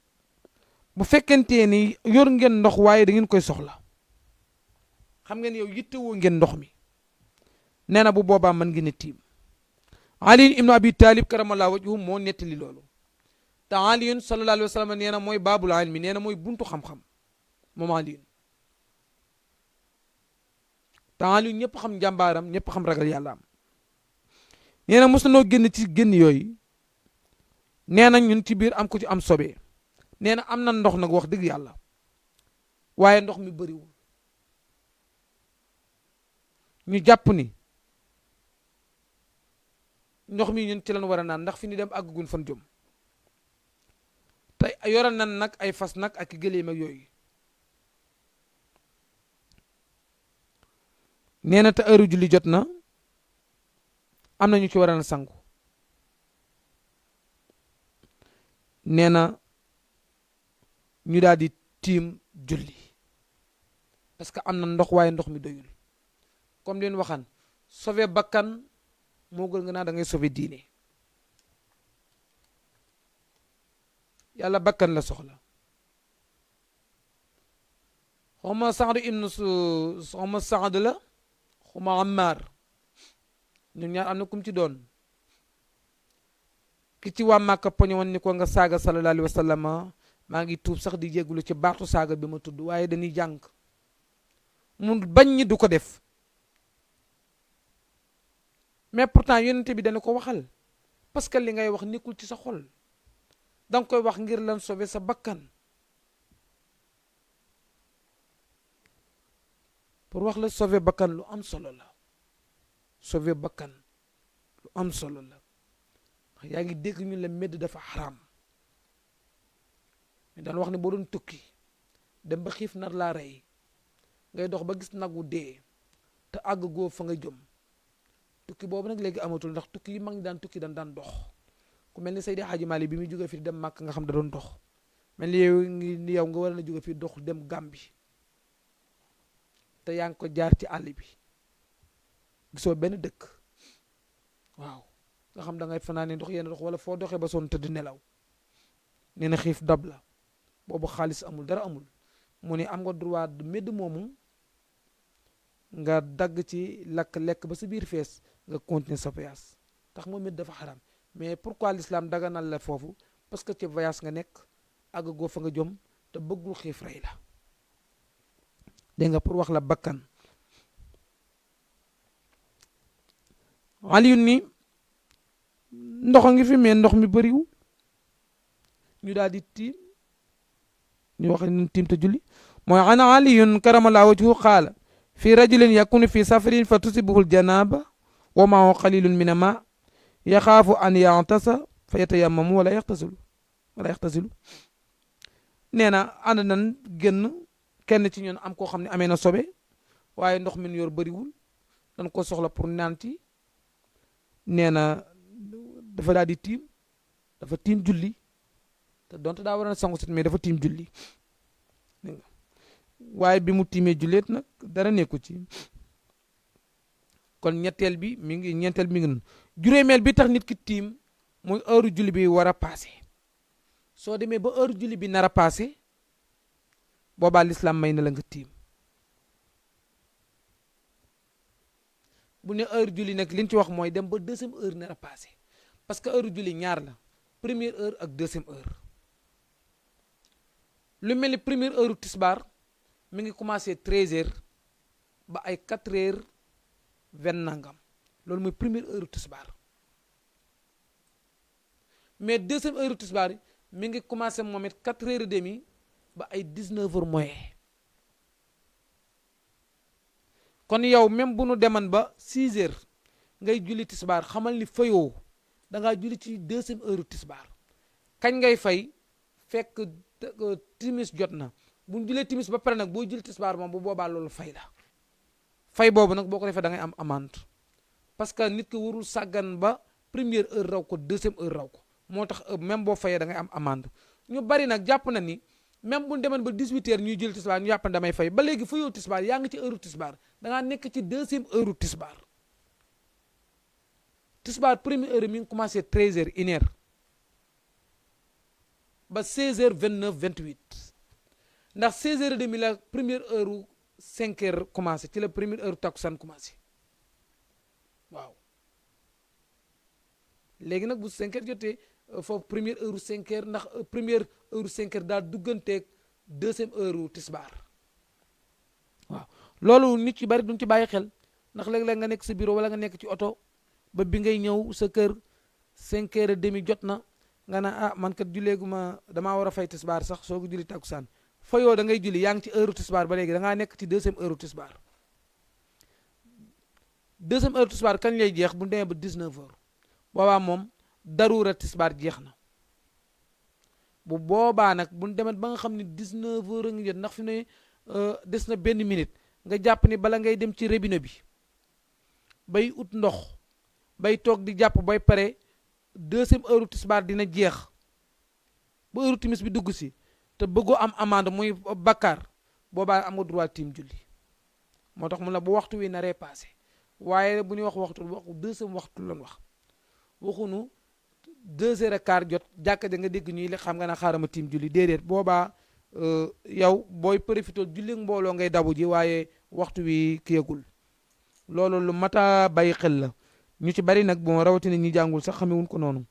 bu fekkentee ni yor ngeen ndox waaye da ngeen koy soxla xam ngeen yow yittewoo ngeen ndox mi nee na bu boobaa mën ngeen a tiim Ali ibnu Abi Talib karamallahu wajhu moo nettali loolu te aliyun sallallahu alayhi wa sallam nee na mooy baabul ilmi nee na mooy buntu xam-xam moom aliyun te aliyun ñëpp xam njàmbaaram ñëpp xam ragal yàlla am nee na mos na noo génn ci génn yooyu nee na ñun ci biir am ko ci am sobe nee na am na ndox nag wax dëgg yàlla waaye ndox mi bëriwul ñu jàpp ni ndox mi ñun ci lañ war a naan ndax fi ñu dem àggugun fan jëm te yoral nan nag ay fas nag ak gëléem ak yooyu nee na te heure julli jot na am na ñu ci war a sangu nee na ñu daal di tiim julli parce que am na ndox waaye ndox mi doyul comme leen waxan sauver bakkan moo gën nga naa da ngay sauver diine yàlla bakkan la soxla xawma Saad ibn xawma Saad la xawma Ammar ñun ñaar am na kum ci doon ki ci waa Màkka poñe woon ni ko nga saaga sallallahu alayhi wa sallam maa ngi tuub sax di jéggulu ci baatu saaga bi ma tudd waaye dañuy jàng mu bañ ñi du ko def mais pourtant yonente bi dana ko waxal parce que li ngay wax nekkul ci sa xol danga koy wax ngir lan sauver sa bakkan pour wax la sauver bakkan lu am solo la sauver bakkan lu am solo la yaa ngi dégg ñu la medd dafa xaraam mais daan wax ne boo doon tukki dem ba xiif nar laa rey ngay dox ba gis nagu dee te àgg góob fa nga jëm tukki boobu nag léegi amatul ndax tukki yi mag ñi daan tukki daan dox ku mel ni Seydi Hadji Malick bi muy jóge fii dem Màkk nga xam da doon dox mel ni yow nga war na jóge fii dox dem Gàmbi te yaa ngi ko jaar ci àll bi gisoo benn dëkk waaw nga xam da ngay fanaane ndox yenn dox wala foo doxee ba sonn tëdd nelaw nee na xiif dab la boobu xaalis amul dara amul mu ne am nga droit medd moomu nga dagg ci lakk lekk ba sa biir fees nga continuer sa voyage tax moom it dafa xaram mais pourquoi l'islam daganal la foofu parce que ci voyage nga nekk àgg goo fa nga jom te bëggul xiif rey la dégg nga pour wax la bakkan Aliyun ni ndox a ngi fi mais ndox mi bëriwul ñu daal di tiim ñu wax ni tiim te julli mooy ana Aliyun karamallahu wajhu qaala fi rajulin yakunu fi safarin fa tusibuhu aljanaba wa maahu qalilun min ma yaxaafu an yantasa fa yatayammamu wala yaxtasilu nee na ànd nan génn kenn ci ñun am koo xam ne amee na sobe waaye ndox min yor bëriwul dañ ko soxla pour naan ci nee na dafa daal di tiim dafa tiim julli te donte daa war a sangu sit mais dafa tiim julli waaye bi mu tiimee julleet nag dara nekku ci kon ñeenteel bi mi ngi noonu juróomeel bi tax nit ki tiim mooy heure julli bi war a passé soo demee ba heure julli bi nar a passé boobaa l'islam may na la nga tiim bu ne heure julli nag li ñu ci wax mooy dem ba deuxième heure nar a passé parce que heure julli ñaar la première heure ak deuxième heure lu mel ni première heure tisbaar mi ngi commencé 13h ba ay 4h20 nangam loolu mooy première heure tisbaar mais deuxième heure tisbaar mi ngi commencé moom it 4h30 ba ay 19h moins kon yow même bu nu deman ba 6h ngay julli tisbaar xamal ni fayoo da ngaa julli ci deuxième heure tisbaar kañ ngay fay fekk timis jot na bu ñu jullee timis ba pare nag boo julli tisbaar moom bu boobaa loolu fay la fay boobu nag boo ko defee da ngay am amende parce que nit ki warul sàggan ba première heure raw ko deuxième heure raw ko moo tax même boo fayee da ngay am amende ñu bari nag jàpp na ni même bu ñu demoon ba 18h ñuy julli tisbaar ñu jàpp ne damay fay ba léegi fayoo tisbaar yaa ngi ci heure tisbaar da ngaa nekk ci deuxième heure tisbaar tisbaar première heure mi ngi commencé 13h 1h ba 16h29 28 ndax 16h30 la première heure 5h commencé ci la première heure takkusaan commencé waaw léegi nag bu 5h jotee foofu première heure 5h ndax première heure 5h daal dugganteeg deuxième heure tisbaar waaw loolu nit yu bari duñ ci bàyyi xel ndax léeg-léeg nga nekk sa bureau wala nga nekk ci oto ba bi ngay ñëw sa kër 5h30 jot na nga na ah man kat julleeguma damaa war a fay tisbaar sax soo ko julli takkusaan fayoo da ngay julli yaa ngi ci heure tisbaar ba léegi da ngaa nekk ci deuxième heure tisbaar kañ lay jeex bu demee ba 19 heures boobaa moom daruura tisbaar jeex na bu boobaa nag bu demet ba nga xam ne 19 heures a ngi jot ndax fi ne des na benn minute nga jàpp ni bala ngay dem ci robinet bi bay ut ndox bay toog di jàpp bay pare deuxième heure tisbaar dina jeex ba heure timis bi dugg si te bëggoo am amande muy bakkaar boobaa am nga droit tiim julli moo tax mu la bu waxtu wi naree passé waaye bu ñuy wax waxtu deuxième waxtu lan wax waxunu 2h15 jot jàkka ja nga dégg ñuy li xam nga na xaaral ma tiim julli déedéet boobaa yow booy profité julli mbooloo ngay dabu ji waaye waxtu wi kiyagul loolu lu mat a bàyyi xel la ñu ci bari nag bon rawatina ñi jàngul sax xamewuñ ko noonu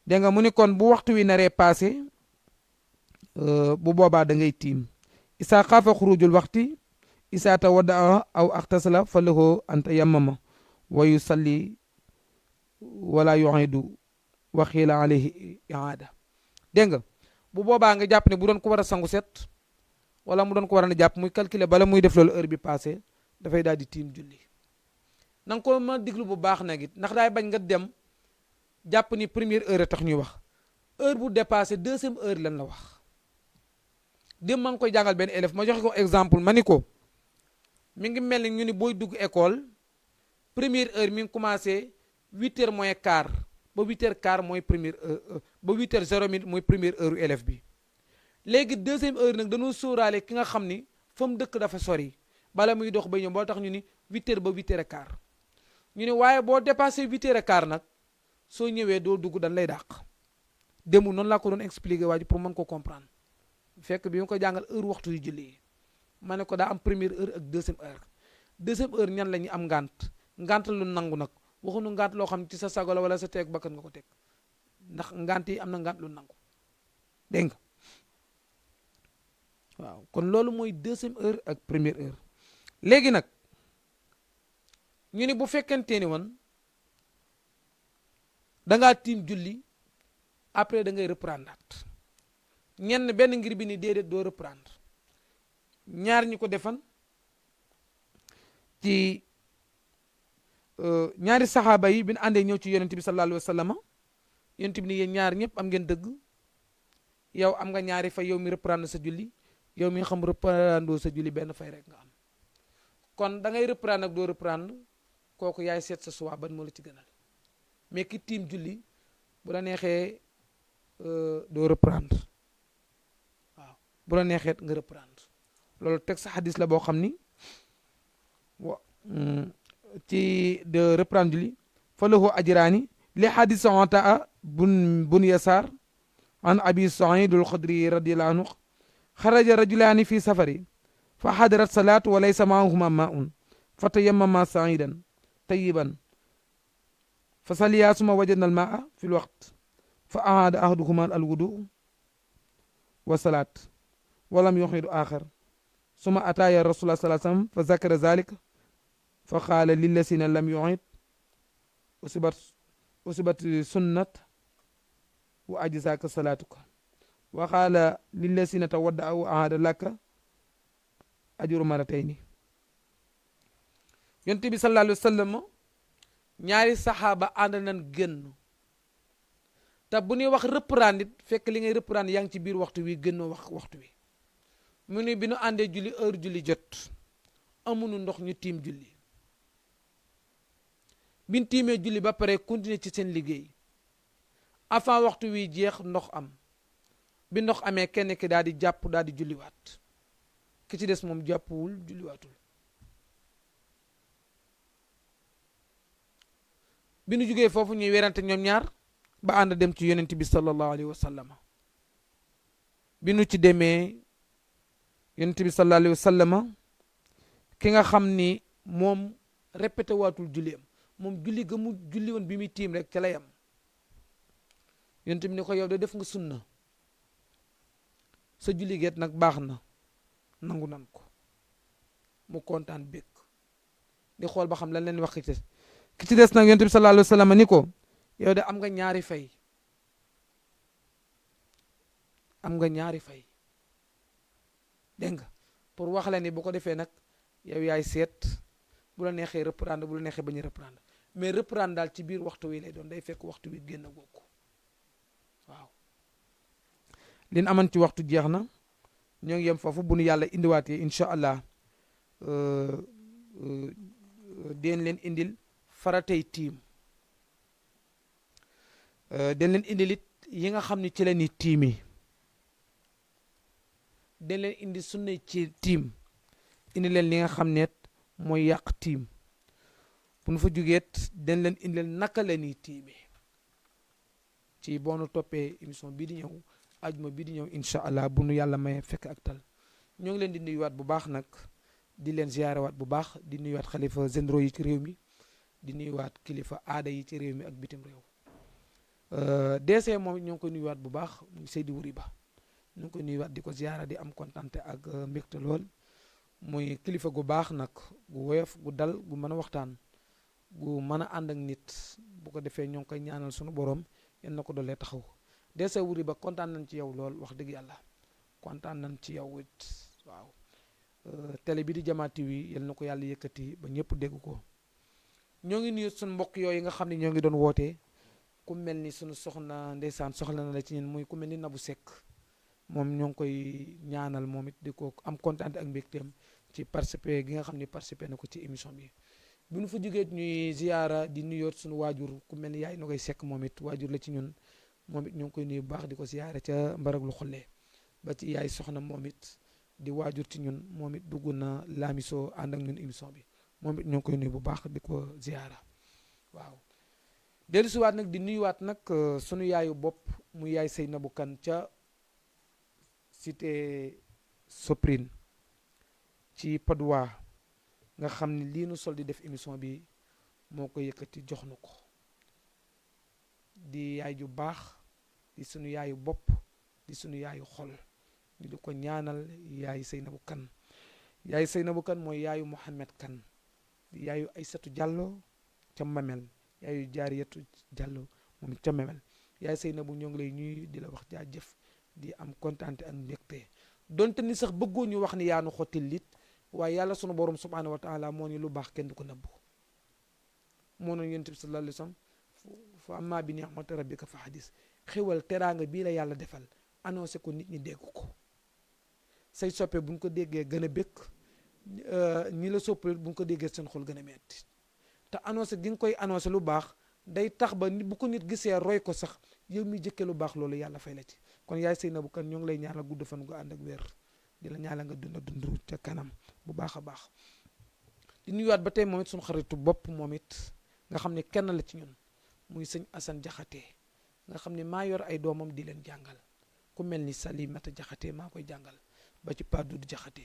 dégg nga mu ni kon bu waxtu wi naree passé bu boobaa da ngay tiim isaa xaafa xurujul waxti isaa tawadda aw axtasala fa lahu an tayammama wa yusalli wala yu'idu wa xiila alayhi i'aada dégg nga bu boobaa nga jàpp ne bu doon ko war a sangu set wala mu doon ko war a jàpp muy calculer bala muy def loolu heure bi passé dafay daal di tiim julli na nga ko ma diglu bu baax nag it ndax daay bañ nga dem jàpp ni première heure a tax ñuy wax heure bu dépassé deuxième heure lan la wax dem maa ngi koy jàngal benn élève ma joxe ko exemple ma ni ko mi ngi mel ni ñu ni booy dugg école première heure mi ngi commencé 8h moins quart ba 8h15 mooy première heure ba 8h0 mooy première heure élève bi léegi deuxième heure nag dañoo sóoraale ki nga xam ni fa mu dëkk dafa sori bala muy dox ba ñëw boo tax ñu ni 8h ba 8h15 ñu ne waaye boo dépassé 8h15 nag soo ñëwee doo dugg dañ lay dàq démb noonu laa ko doon expliquer waa ji pour mën ko comprendre fekk bi nga ko jàngal heure waxtu yu julli yi ma ne ko daa am première heure ak deuxième heure ñan la ñu am ngant lu nangu nag waxuñu ngant loo xam ne ci sa sago la wala sa teeg bakkan nga ko teg ndax ngant yi am na ngant lu nangu dégg nga waaw kon loolu mooy deuxième heure ak première heure léegi nag ñu ni bu fekkente ni woon da ngaa tiim julli après da ngay reprendre ñenn benn ngir bi ni déedéet doo reprendre ñaar ñi ko defan ci ñaari saxaaba yi bi ñu àndee ñëw ci yonent bi sallallahu alayhi wa sallam yonent bi ni yéen ñaar ñëpp am ngeen dëgg yow am nga ñaari fay yow mi reprendre sa julli yow mi xam reprendre sa julli benn fay rek nga am kon da ngay reprendre ak doo reprendre kooku yaay seet sa suwaa ban moo la ci gënal mais ki tiim julli bu la neexee doo reprendre waaw bu la neexee nga reprendre loolu teg sa xadis la boo xam ni ci de reprendre julli fa lahu ajraani li xadis Ataa bun Yasaar an abi Saïd al-Xudri radiyallahu anhu xaraja rajulaani fi safari fa xadarat salaatu wa laysa maahuma maa'un fa tayammama sa'idan tayyiban fa saliyaa summa wajadna al-maa'a fi al-waqt fa ahaada ahaduhuma al-wudu wa salaat wa lam yuxidu aaxar summa ataaya rasulullah sallallahu alayhi wa sallam fa zakara zaalika fa qaala lillazina lam yu'id usibat sunnat wa ajzaaka salaatuka wa qaala lillazina tawadda'u ahada laka ajru maratayni yonent bi sallallahu alayhi wa sallam ñaari saxaaba ànd nañ génn te bu ñuy wax reprendre it fekk li ngay reprendre yaa ngi ci biir waxtu wi génnoo wax waxtu wi mu ne bi nu àndee julli heure julli jot amuñu ndox ñu tiim julli biñ tiimee julli ba pare continuer ci seen liggéey avant waxtu wi jeex ndox am bi ndox amee kenn ki daal di jàpp daal di julliwaat ki ci des moom jàppuwul julliwaatul bi nu jugee foofu ñuy werante ñoom ñaar ba ànd dem ci yonent bi sallallahu alayhi wa sallam bi nu ci demee yonent bi sallallahu alayhi wa sallam ki nga xam ni moom répété waatul julli am moom julli ga mu julli woon bi muy tiim rek ca lay am yonent bi ni ko yow de def nga sunna sa julli geet nag baax na nangu nan ko mu kontaan bég di xool ba xam lan leen wax ki ci des nag yonent bi sallallahu alayhi wa sallam ni ko yow de am nga ñaari fay am nga ñaari fay dégg nga pour wax la ni bu ko defee nag yow yaay seet bu la neexee reprendre bu la neexee bañ a reprendre mais reprendre daal ci biir waxtu wi lay doon day fekk waxtu wi génn googu waaw lin aman ci waxtu jeex na ñoo ngi yem foofu bu nu yàlla indiwaatee incha allah den leen indil faratay tiim den leen indil it yi nga xam ne ci la ni tiimi den leen indi sunna ci tiim indi leen li nga xam ne mooy yàq tiim bu nu fa jugeet den leen indil naka la ni tiimi ci boonu toppee émission bii di ñëw ajuma bii di ñëw incha allah bu nu yàlla may fekk ak tal ñoo ngi leen di nuyuwaat bu baax nag di leen ziyaarawaat bu baax di nuyuwaat xalifa généraux yi ci réew mi di nuyuwaat kilifa aada yi ci réew mi ak bitim réew DC moom ñoo ngi koy nuyuwaat bu baax muy Seydi Wuri Ba ñu ngi koy nuyuwaat di ko ziyaara di am kontante ak mbégte lool muy kilifa gu baax nag gu woyof gu dal gu mën a waxtaan gu mën a ànd ak nit bu ko defee ñoo ngi koy ñaanal sunu borom yal na ko dolee taxaw DC Wuri Ba kontaan nañ ci yow lool wax dëgg yàlla kontaan nañ ci yow it waaw télé bi di Jama TV yal na ko yàlla yëkkati ba ñëpp dégg ko ñoo ngi nuyu suñu mbokk yooyu nga xam ne ñoo ngi doon wootee ku mel ni suñu soxna ndeysaan soxla na la ci ñun muy ku mel ni Nabou Seck moom ñoo ngi koy ñaanal moom it di ko am kontaan ak mbégteem ci participer gi nga xam ne participer na ko ci émission bi bu ñu fa jógee ñuy ziyaara di nuyoot suñu waajur ku mel ni yaay na koy Seck moom it waajur la ci ñun moom it ñoo ngi koy nuyu bu baax di ko ziyaara ca mbarag lu xollee ba ci yaay soxna moom it di waajur ci ñun moom it dugg na laamisoo ànd ak ñun émission bi moom it ñoo ngi koy nuyu bu baax di ko ziyaara waaw dellu siwaat nag di nuyuwaat nag sunu yaayu bopp mu yaay Seynabou Kane ca cité Soprine ci Padoua nga xam ne lii nu sol di def émission bi moo ko yëkkati jox nu ko di yaay ju baax di sunu yaayu bopp di sunu yaayu xol ñu di ko ñaanal yaay Seynabou Kane yaay Seynabou Kane mooy yaayu Mohamed Kane di yaayu Aysatu Diallo ca Mamel yaayu Jaariyatu Diallo moom ca Mamel yaay Seynabou ñoo ngi lay ñuy di la wax jaajëf di am kontaan ak mbégte donte ni sax bëggoo ñu wax ni yaa nu xottil lit waaye yàlla sunu borom subhaanahu wa taala moo ni lu baax kenn du ko nëbbu moo noonu yonent bi sallallahu alayhi wa sallam fa amma bi ni'mati rabbika fa hadis xéwal teraanga bii la yàlla defal annoncé ko nit ñi dégg ko say soppe bu ñu ko déggee gën a békk ñi la soppal bu ñu ko déggee seen xol gën a metti te annoncé gi nga koy annoncé lu baax day tax ba bu ko nit gisee roy ko sax yow mi jëkkee lu baax loolu yàlla fay la ci kon yaay Seynabou Kane ñoo ngi lay ñaanal gudd fan gu ànd ak wér di la ñaanal nga dund ca kanam bu baax a baax di nuyuwaat ba tey moom it suñu xaritu bopp moom it nga xam ne kenn la ci ñun muy sëñ Assane Jaxate nga xam ne maa yor ay doomam di leen jàngal ku mel ni Salimata Jaxate maa koy jàngal ba ci Pape Doudou Jaxate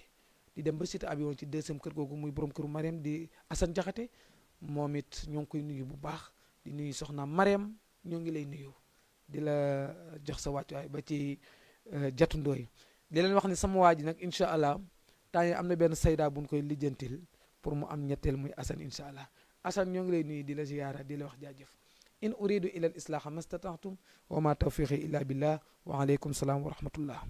di dem ba cité avion ci deuxième kër googu muy borom këru Mariam di Assane Jaxate moom it ñoo ngi koy nuyu bu baax di nuyu soxna Mariam ñoo ngi lay nuyu di la jox sa wàccuwaay ba ci jatundooy di leen wax ne sama waa ji nag incha allah temps yi am na benn sayda buñ koy lijjantil pour mu am ñetteel muy Assane incha allah Assane ñoo ngi lay nuyu di la ziyaara di la wax jaajëf in uridu ila al islaha mastata'tum wa ma tawfiqi illa billah wa alaykum salaam wa rahmatullah